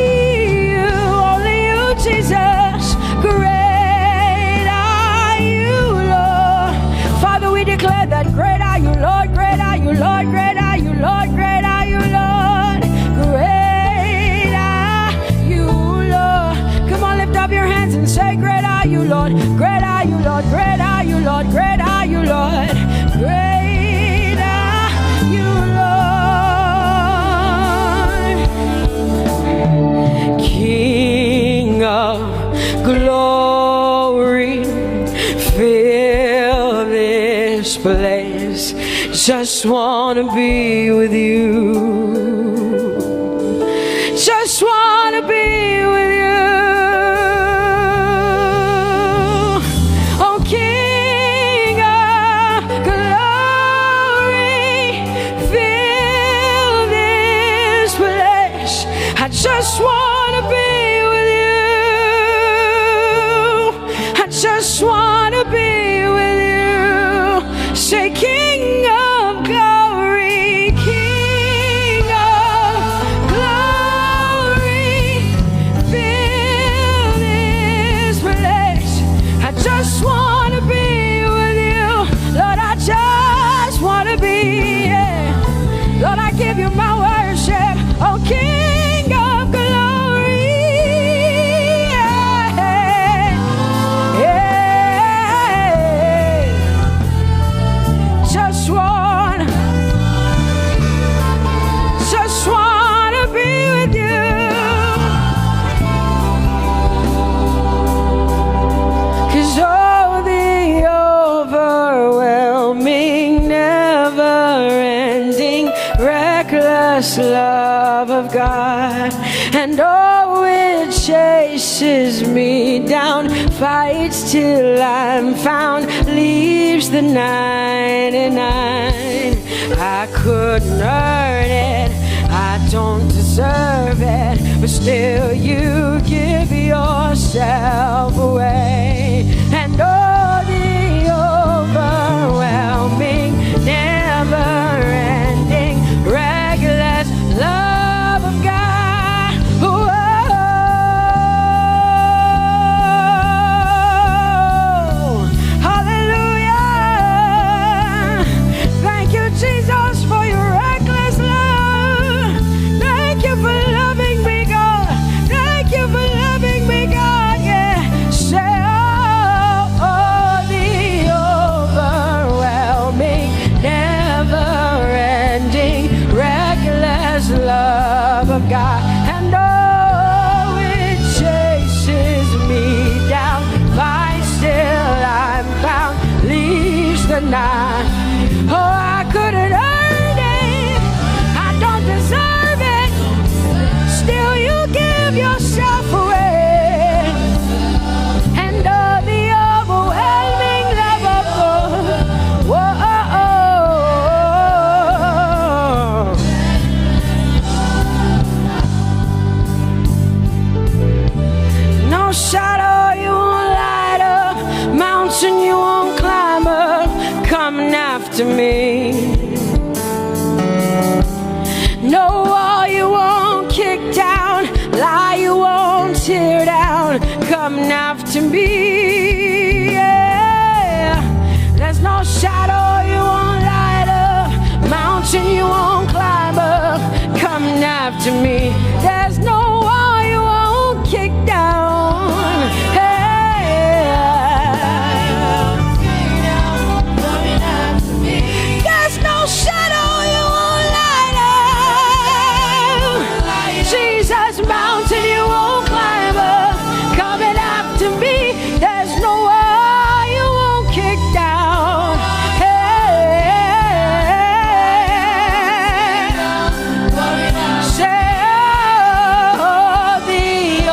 you, only you, Jesus. Great are you, Lord. Father, we declare that great are you, Lord, great are you, Lord, great are you, Lord, great are you, Lord. Great are you, Lord. Come on, lift up your hands and say, "Great are you, Lord. Great are you, Lord. Great are you, Lord. Great are you, Lord. Great are you, Lord." King of glory, fill this place. Just wanna be with you. Just wanna be with you. Oh, King of glory, fill this place. I just wanna be with you. love of God, and oh, it chases me down, fights till I'm found, leaves the ninety-nine. I couldn't earn it, I don't deserve it, but still you give yourself away. And oh, the overwhelming, never ending, reckless love of God. Whoa. Hallelujah. Thank you, Jesus, for your reckless love. Thank you for loving me, God. Thank you for loving me, God. Yeah. Say, oh, oh, the overwhelming, never ending, reckless love of God. And oh, it chases me down, fights till I'm found, leaves the night. Oh, I couldn't earn it, I don't deserve it, still you give yourself away. And oh, the overwhelming love of God. Whoa. No shadow you won't light up, mountain you won't climb up, coming after me. No wall you won't kick down, lie you won't tear down, coming after me. Yeah. There's no shadow you won't light up, mountain you won't climb up, coming after me. There's no wall you won't kick down. Hey. There's no shadow you won't light up. Jesus, mountain you won't climb up, coming after me. There's no wall you won't kick down. Hey. Say, oh, the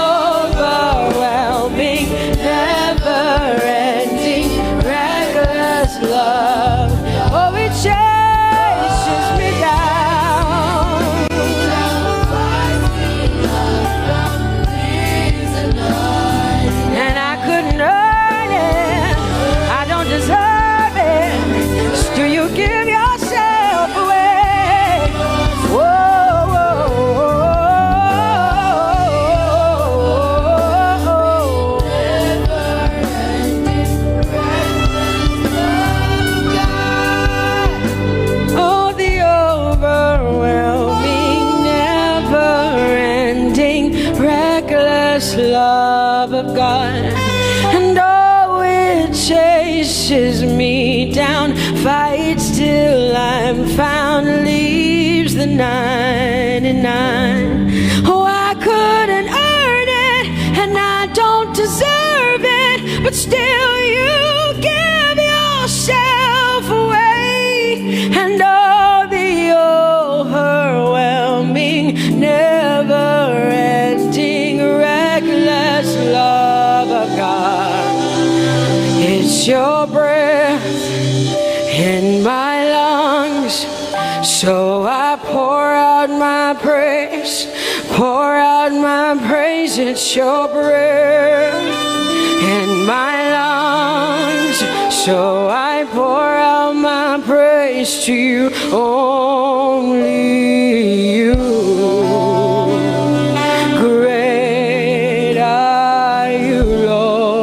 overwhelming, never-ending, reckless love. Oh, it chases me down. And I couldn't earn it, I don't deserve it. Still, you give yourself away. Whoa, whoa, whoa, whoa, whoa. Oh, the overwhelming, never-ending, reckless love of God. And oh, it chases me down, fights till I'm found, leaves the ninety-nine. Oh, I couldn't earn it, and I don't deserve it, but still you give yourself away. And oh, the overwhelming, never-ending, reckless love of God. It's your breath in my lungs, so I pour out my praise, pour out my praise. It's your breath in my lungs, so I pour out my praise to you, only you. Great are you, Lord.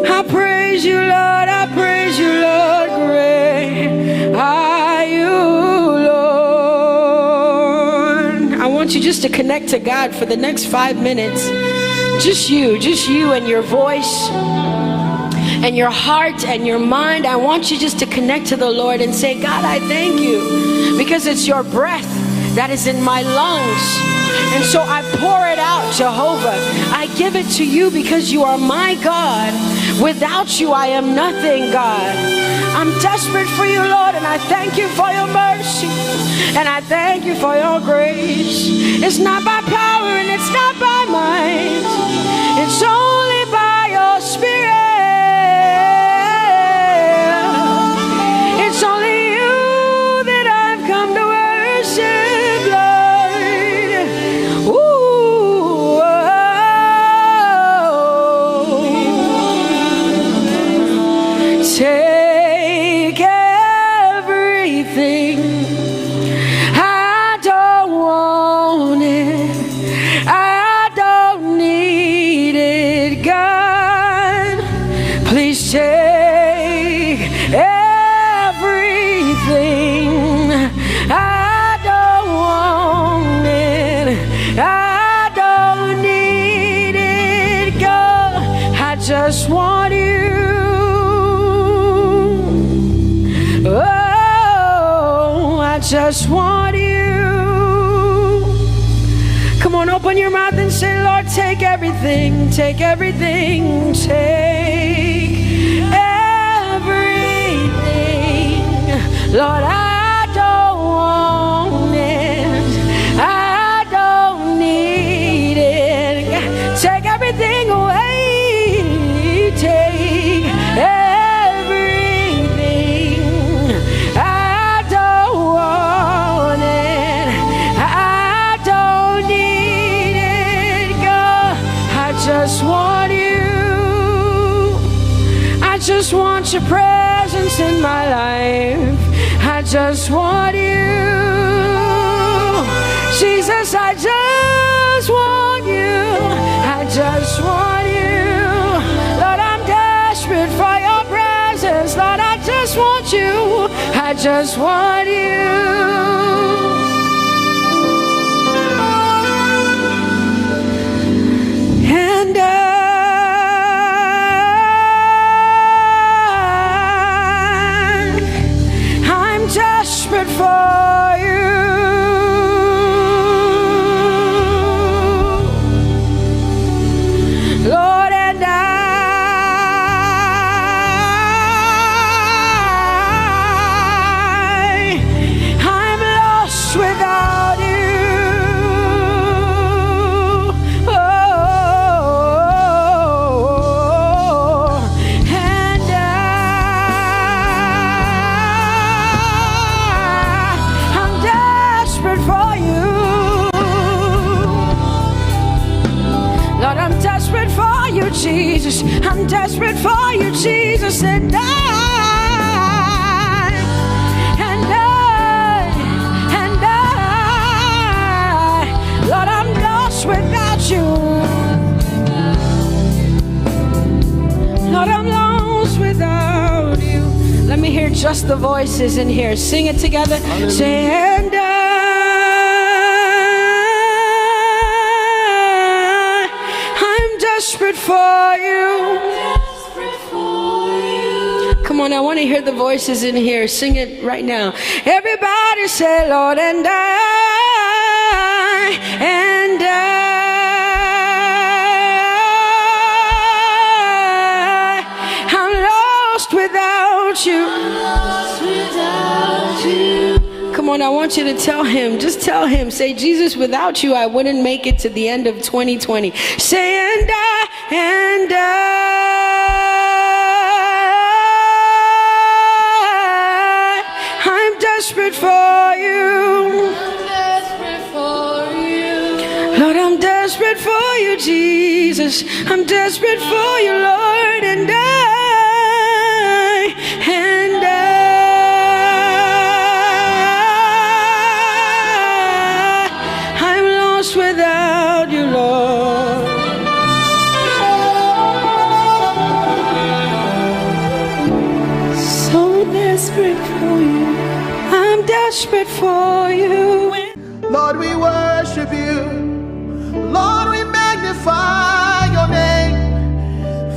I praise you, Lord. I praise you, Lord. Great are you, Lord. I want you just to connect to God for the next five minutes. Just you, just you and your voice and your heart and your mind. I want you just to connect to the Lord and say, God, I thank you because it's your breath that is in my lungs. And so I pour it out, Jehovah. I give it to you because you are my God. Without you, I am nothing, God. I'm desperate for you, Lord, and I thank you for your mercy. And I thank you for your grace. It's not by power and it's not by might. It's only by your spirit. It's only you that I've come to worship, Lord. Ooh, oh. Take everything. I don't want it. I don't need it, God. Please take everything. I don't want it. I don't need it, God. I just want you. Oh, I just want you. Come on, open your mouth and say, Lord, take everything, take everything, take everything. Lord, I don't want it. I don't need it. Take everything away. Take everything. I don't want it. I don't need it, God. I just want you. I just want your presence in my life. I just want you. Jesus, I just want you. I just want you. Lord, I'm desperate for your presence. Lord, I just want you. I just want you. And I, I'm desperate for you. Lord, and I, I'm lost without you. Oh, and I, I'm desperate for you. Lord, I'm desperate for you, Jesus. I'm desperate for you, Jesus. And I, and I, and I, Lord, I'm lost without you. Lord, I'm lost without you. Let me hear just the voices in here. Sing it together. Hallelujah. Say, and I, I'm desperate for you. Come on, I want to hear the voices in here. Sing it right now. Everybody say, Lord, and I, and I, I'm lost without you. Come on, I want you to tell him. Just tell him. Say, Jesus, without you, I wouldn't make it to the end of twenty twenty. Say, and I, and I, I'm desperate for you. I'm desperate for you. Lord, I'm desperate for you, Jesus. I'm desperate for you, Lord, and I, and I, I'm lost without you, Lord. So desperate for you. I'm desperate for you. Lord, we worship you. Lord, we magnify your name.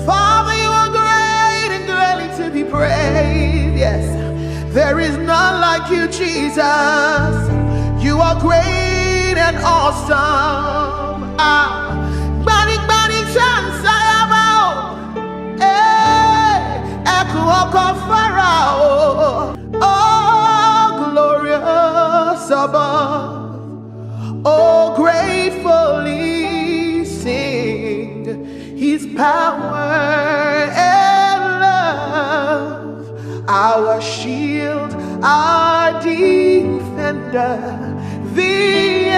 Father, you are great and greatly to be praised. Yes, there is none like you, Jesus. You are great and awesome. The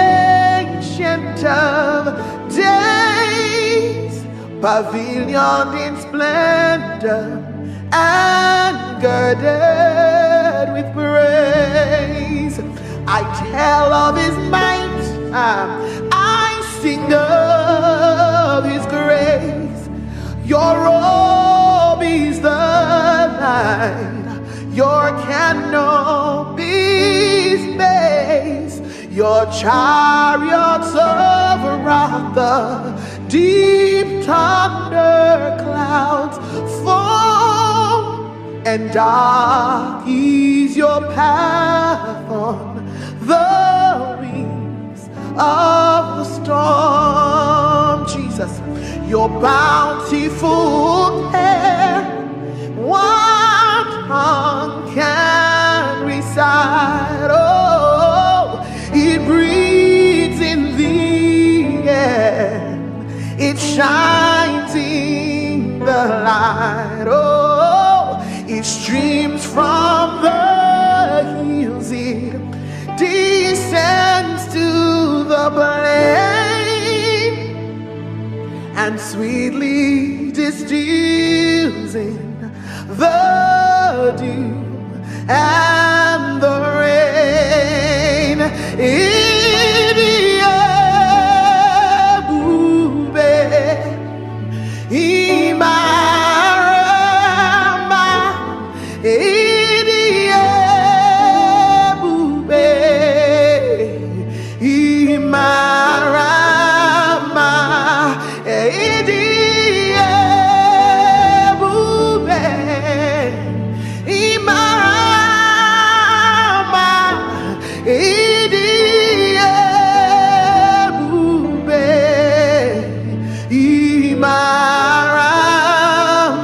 Ancient of Days, pavilioned in splendor and girded with praise. I tell of his might, um, I sing of his grace. Your robe is the light, your canopy is space, your chariots of wrath, the deep thunder clouds fall, and dark is your path on the wings of the storm. Jesus, your bountiful care, what tongue can recite? Oh, it breathes in the air, it shines in the light. Oh, it streams from the hills, it descends to the plain and sweetly distills in the dew and the rain. Idi ebube, ịmara mma, ịdị ebube, ịmara mma, ịdị ebube, ịmara mma, ịdị ebube, ịmara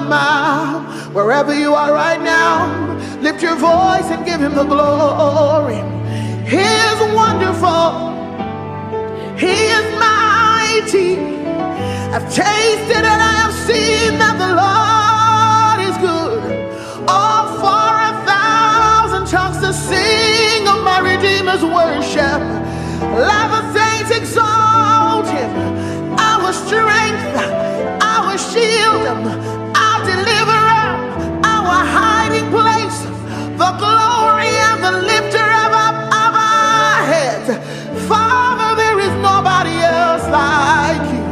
mma. Wherever you are right now, lift your voice and give him the glory. He is wonderful. He is mighty. I've tasted and I have seen that the Lord is good. All for a thousand tongues to sing of my Redeemer's worship. Let the saints exalt him, our strength, our shield, our deliverer, our hiding place, the glory and the lifter of, of our heads. Father, there is nobody else like you.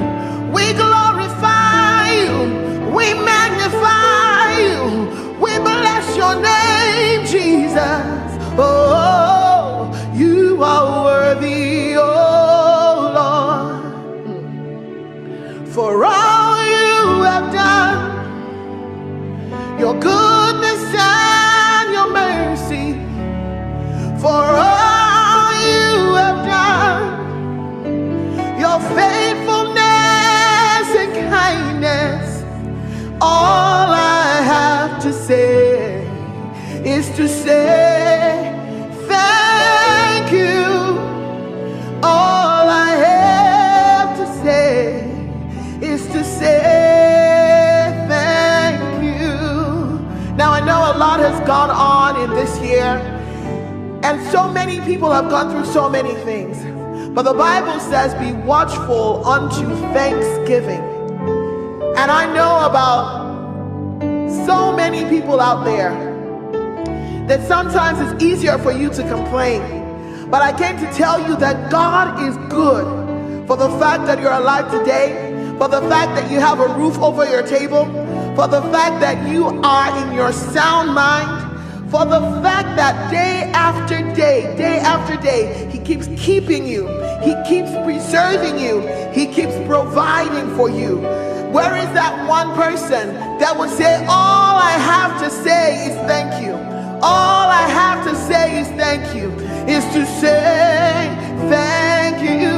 We glorify you. We magnify you. We bless your name, Jesus. Oh, you are worthy, oh Lord, for all you have done, your goodness and your mercy, for all you have done, your faithfulness and kindness. All I have to say is to say thank you. All I have to say is to say thank you. Now, I know a lot has gone on in this year, and so many people have gone through so many things. But the Bible says, "Be watchful unto thanksgiving." And I know about so many people out there that sometimes it's easier for you to complain. But I came to tell you that God is good for the fact that you're alive today, for the fact that you have a roof over your table, for the fact that you are in your sound mind, for the fact that day after day, day after day, he keeps keeping you, he keeps preserving you, he keeps providing for you. Where is that one person that would say, "All I have to say is thank you"? All I have to say is thank you, is to say thank you,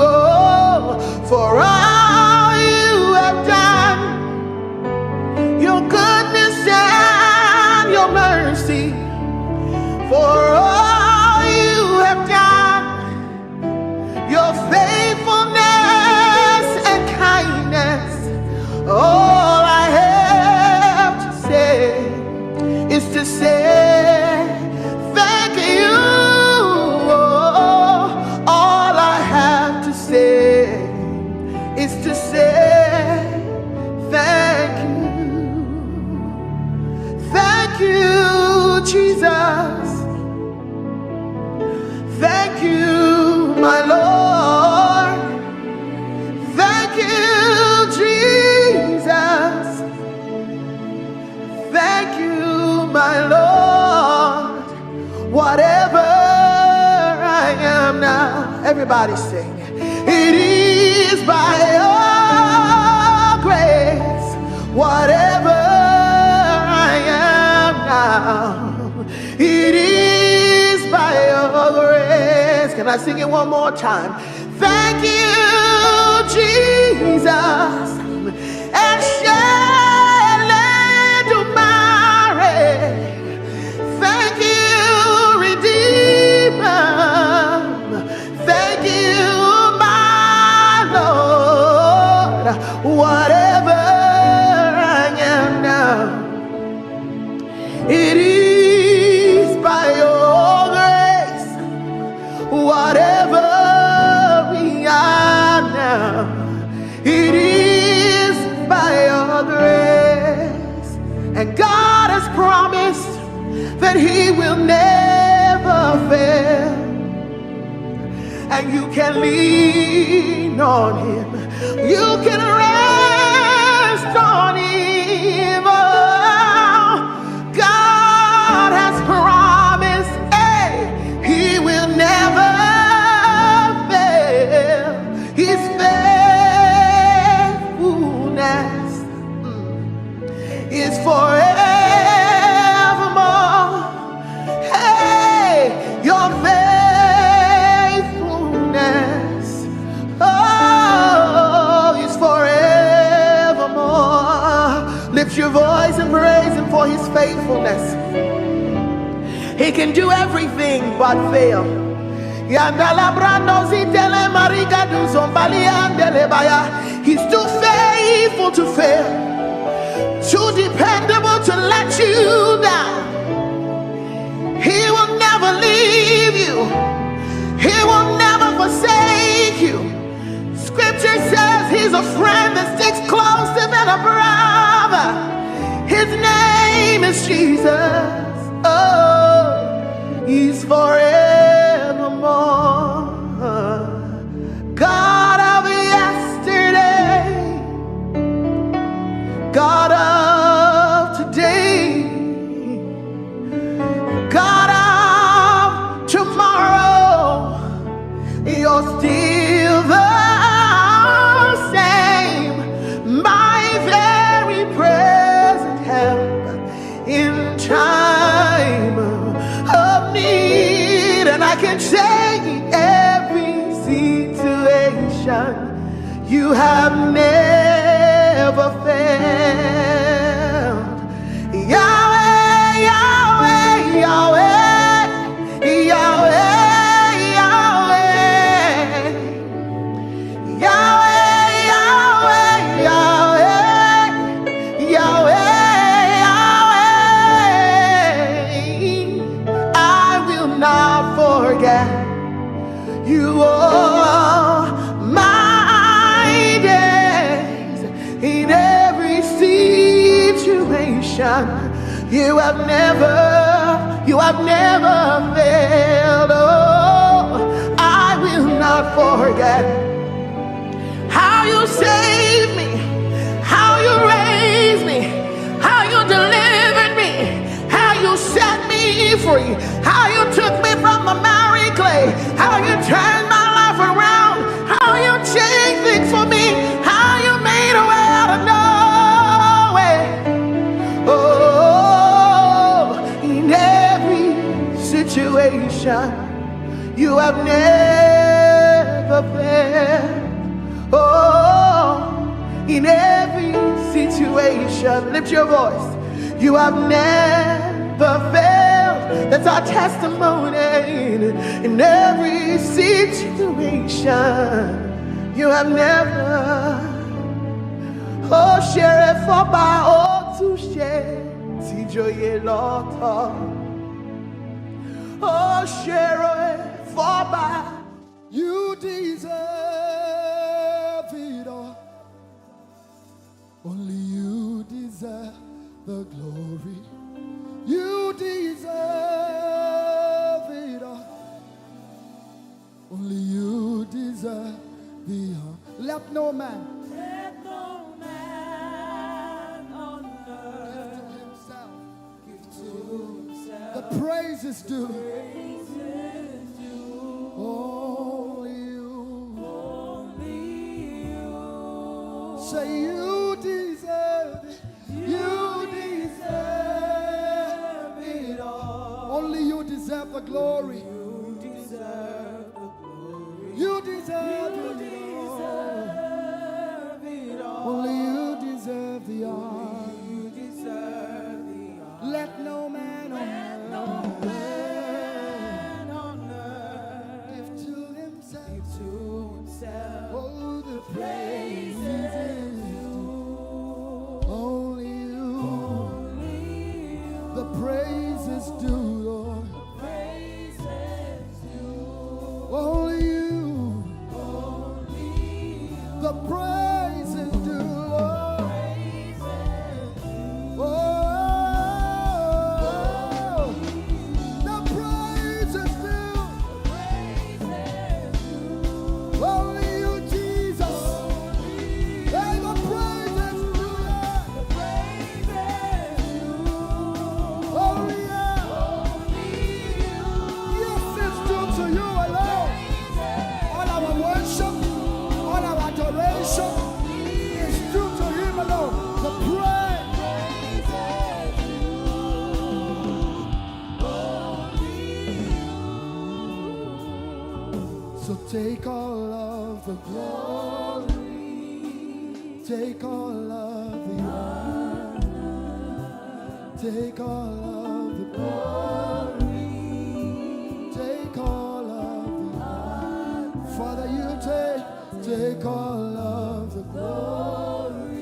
oh, for all you have done, your goodness and your mercy, for all you have done, your faithfulness and kindness. All I have to say is to say thank you. is to say thank you. Thank you, Jesus. Thank you, my Lord. Thank you, Jesus. Thank you, my Lord. Whatever I am now, everybody sing. It is by your grace. Whatever I am now, it is by your grace. Can I sing it one more time? Thank you, Jesus. Ẹ ṣé Elédùmarè. Thank you, Redeemer. Thank you, my Lord. Whatever I am now, it is by your grace. Whatever we are now, it is by your grace. And God has promised that He will never fail. And you can lean on Him. You can rest on Him. Oh, God has promised, hey, He will never fail. His faithfulness, mm, is forevermore. Hey, your faithfulness, oh, is forevermore. Lift your voice and praise Him for His faithfulness. He can do everything but fail. Yandala brando zitele mariga du zombali andele baya. He's too faithful to fail, too dependable to let you down. He will never leave you. He will never forsake you. Scripture says He's a friend that sticks closer than a brother. His name is Jesus. Oh, He's forevermore. God of yesterday, God of today, God of tomorrow, You're still the same, my very present help in time of need. And I can say, every situation, You have never failed. Yahweh, Yahweh, Yahweh, Yahweh, Yahweh. Yahweh, Yahweh, Yahweh, Yahweh, Yahweh. I will not forget You all my days. In every situation, You have never, You have never failed. Oh, I will not forget how You saved me, how You raised me, how You delivered me, how You set me free, how You took me from the miry clay, how You turned my life around, how You changed things for me, how You made a way out of no way. Oh, in every situation, You have never failed. Oh, in every situation, lift your voice. You have never failed. That's our testimony. In every situation, You have never. Oh, share it for by, oh, to share. Tijoye lotto. Oh, share it for by. You deserve it all. the glory. You deserve it all. Only you deserve the honor. Let no man. Let no man on earth give to himself. Give to himself. The praise is due. Praise is due. Only you. Only you. Say you deserve it. You deserve it all. Only you deserve the glory. You deserve the glory. You deserve it all. Deserve it all. Only you deserve the honor. You deserve the honor. Let no man on earth. Let no man on earth give to himself. Give to himself. Oh, the praise is due. Only you. Only you. The praise is due, Lord. The praise is due. Only you. Only you. The praise is due, Lord. Praise is due. Oh, the praise is due. Only you, Jesus. Hey, the praise is due. Only you. Yes, it's due to you alone. All our worship, all our adoration is due to him alone. The praise. So take all of the glory, take all of the honor, take all of the glory, take all of the honor. Father, you take, take all of the glory,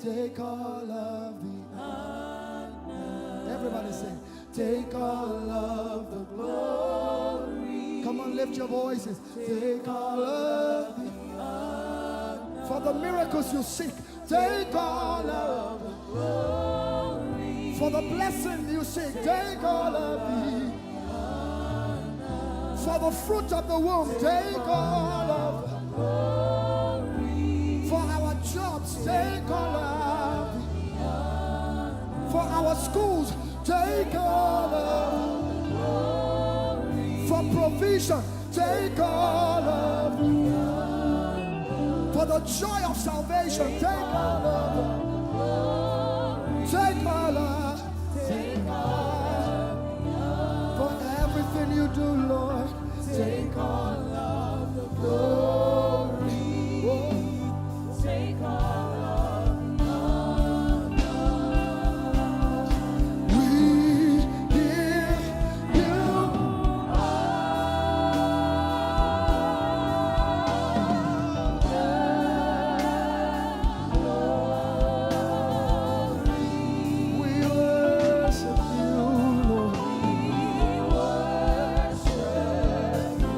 take all of the honor. Everybody say, take all of the glory. Come on, lift your voices. Take all of the honor. For the miracles you seek, take all of the glory. For the blessing you seek, take all of the honor. For the fruit of the womb, take all of the glory. For our jobs, take all of the honor. For our schools, take all of the glory. For provision, take all of the glory. For the joy of salvation, take all of the glory. Take all of, take all of the glory. For everything you do, Lord, take all of the glory. Oh. Take all of the honor. We give you all the glory. We worship you, Lord. We worship you.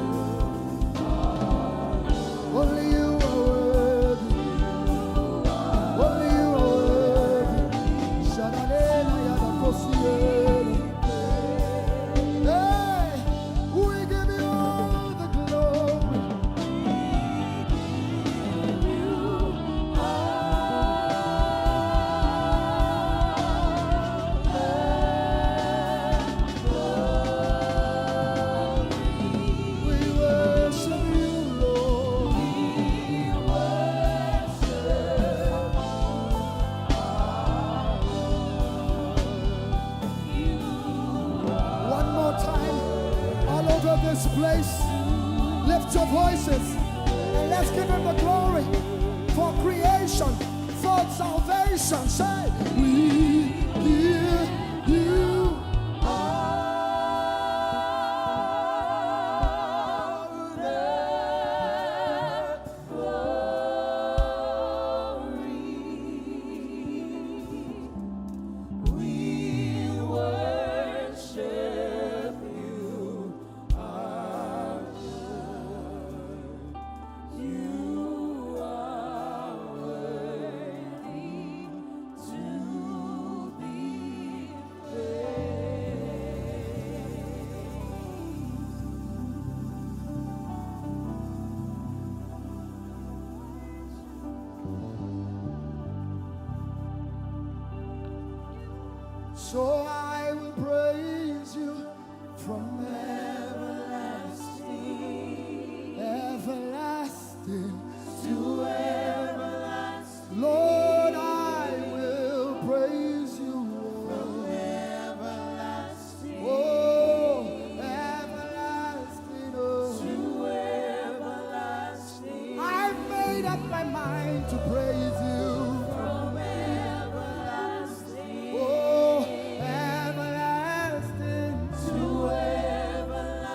Only you are worthy. Only you are worthy. Shadanena yadakosiele. Hey, we give you all the glory. We worship you, Lord. We worship you. One more time, all over this place, lift your voices and let's give him the glory for creation, for salvation. Say, we give you all the glory. We worship you, our Lord. You are worthy to So I will praise you from everlasting, everlasting to everlasting. Lord, I will praise you from everlasting. Oh, everlasting, oh. To everlasting. I've made up my mind to praise you. From everlasting. Oh, everlasting. To everlasting.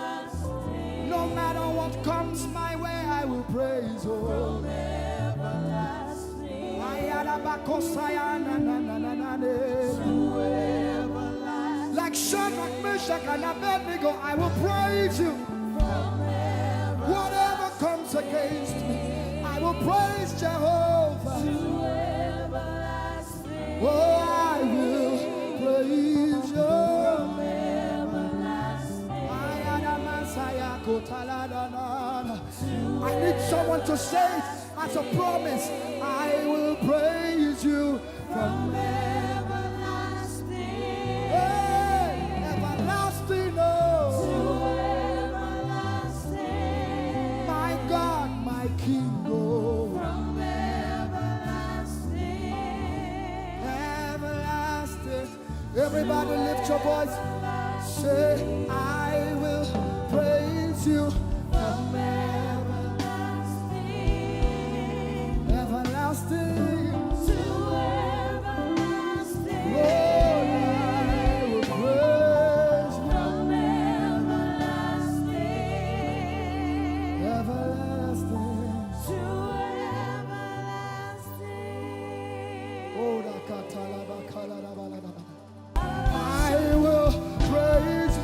No matter what comes my way, I will praise you. From everlasting. Ayarabakosaya na na na na na ne. To everlasting. Like Shadrach, Meshach, and Abednego, I will praise you. From everlasting. Whatever comes against me, I will praise Jehovah. To everlasting. Oh, I will praise you. From everlasting. Ayarabasaya kotaladana. I need someone to say it as a promise. I will praise you from everlasting. Hey, everlasting, oh. To everlasting. My God, my King, oh. From everlasting. Everlasting. Everybody lift your voice. Say, I will praise you from everlasting. Everlasting. To everlasting. Lord, I will praise you. From everlasting. Everlasting. To everlasting. Oh, da ka ta la ba ka la da ba la da ba. I will praise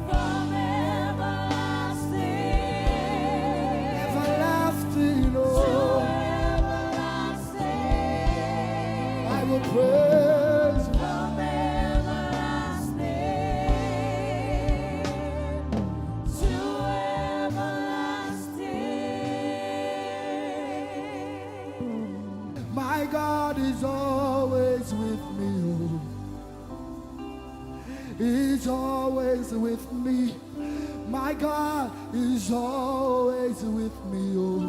from everlasting. Everlasting, oh. To everlasting. I will praise from everlasting. To everlasting. My God is always with me, oh. He's always with me. My God is always with me, oh.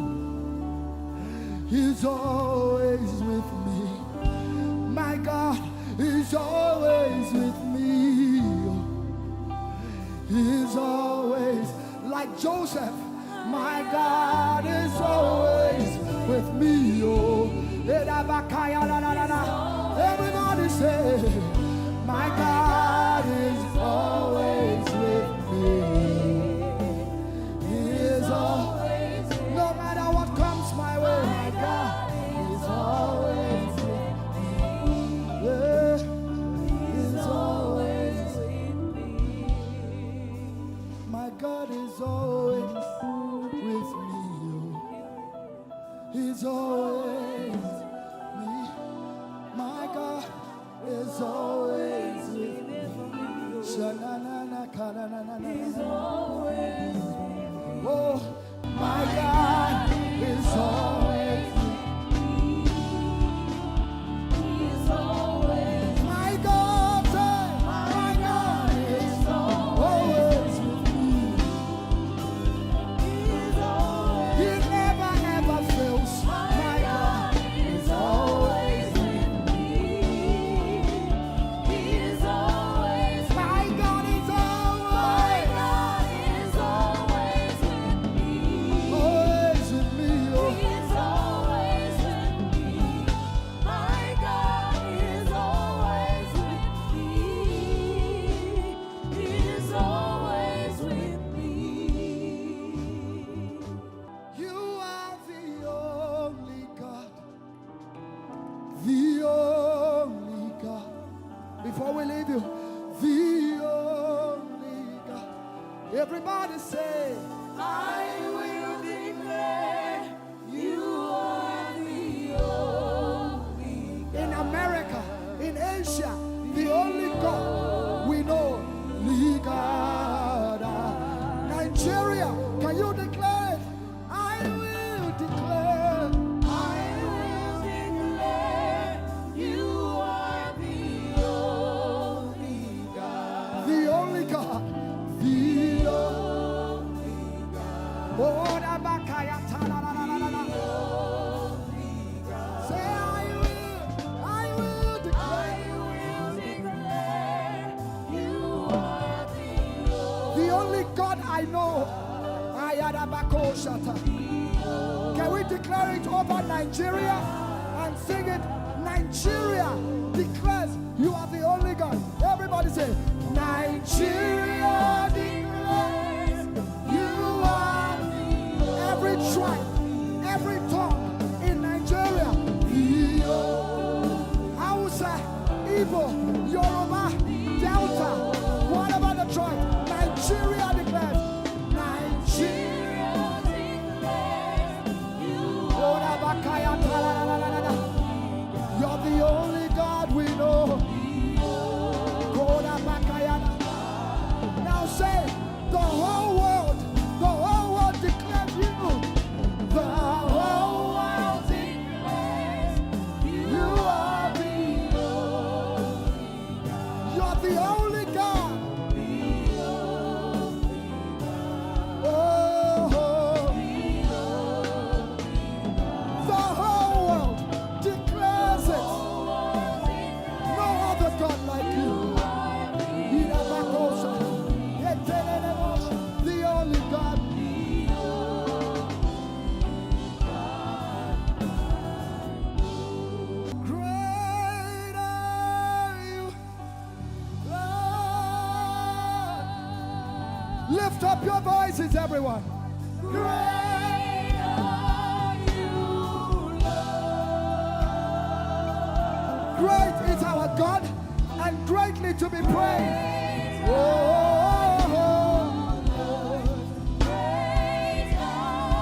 He's always with me. My God is always with me, oh. He's always like Joseph. My God is always with me, oh. Erabakaya la la la la. Everybody say, my God is always with me. He is always, no matter what comes my way, my God is always with me. Yeah. He's always with me. My God is always with me, oh. He's always me. My God is always with me. Sha-na-na-na, ka-na-na-na-na. He's always with me. Oh, my God is always with me. He's always, my God, say, my God is always with me. He's always, he never ever fails. My God is always with me. He's always, my God is always, my God is always with me. Always with me, oh. He's always with me. My God is always with me. He's always with me. You are the only God. The only God. Before we leave you, the only God. Everybody say, I will declare you are the only God. In America, in Asia, the only God we know. Ligada. Nigeria, can you declare it? I will declare. I will declare you are the only Koshata. Can we declare it over Nigeria and sing it? Nigeria declares you are the only God. Everybody say, Nigeria declares you are the, every tribe, every tongue in Nigeria. Hausa, Igbo, Yoruba, Delta, whatever the tribe, Nigeria declares. Nigeria declares you are the only God we know. Now say, the whole world, the whole world declares you. The whole world declares you are the only, you're the only God. Oh, the whole world declares it. No other God like you. Irabakosa. The only God. Great are you, Lord. Lift up your voices, everyone. Great are you, Lord. Great is our God and greatly to be praised. Oh,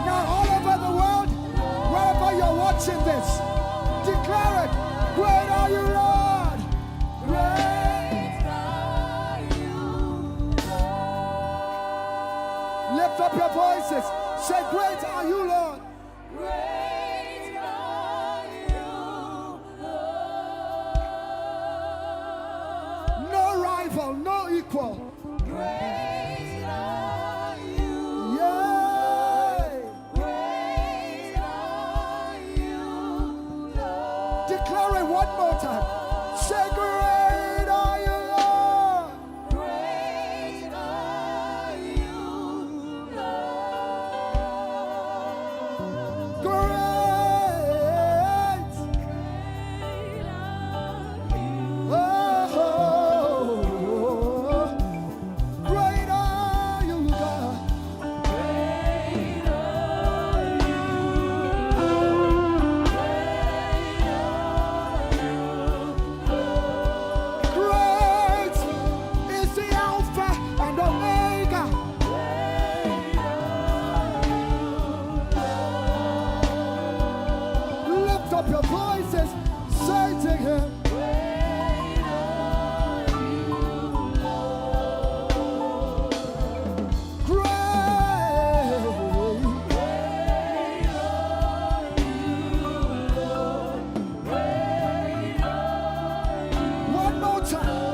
now, all over the world, wherever you're watching this, declare it. Great are you, Lord. Great are you, Lord. Lift up your voices. Say, great are you, Lord. Great are you, Lord. No rival, no equal. Great are you, Lord. Yay. Great are you, Lord. Declare it one more time. Say, great are you, Lord. Great are you, Lord. Great. Oh, great are you, God. Great is the Alpha and Omega. Lift up your voices, say to him, great. One more time.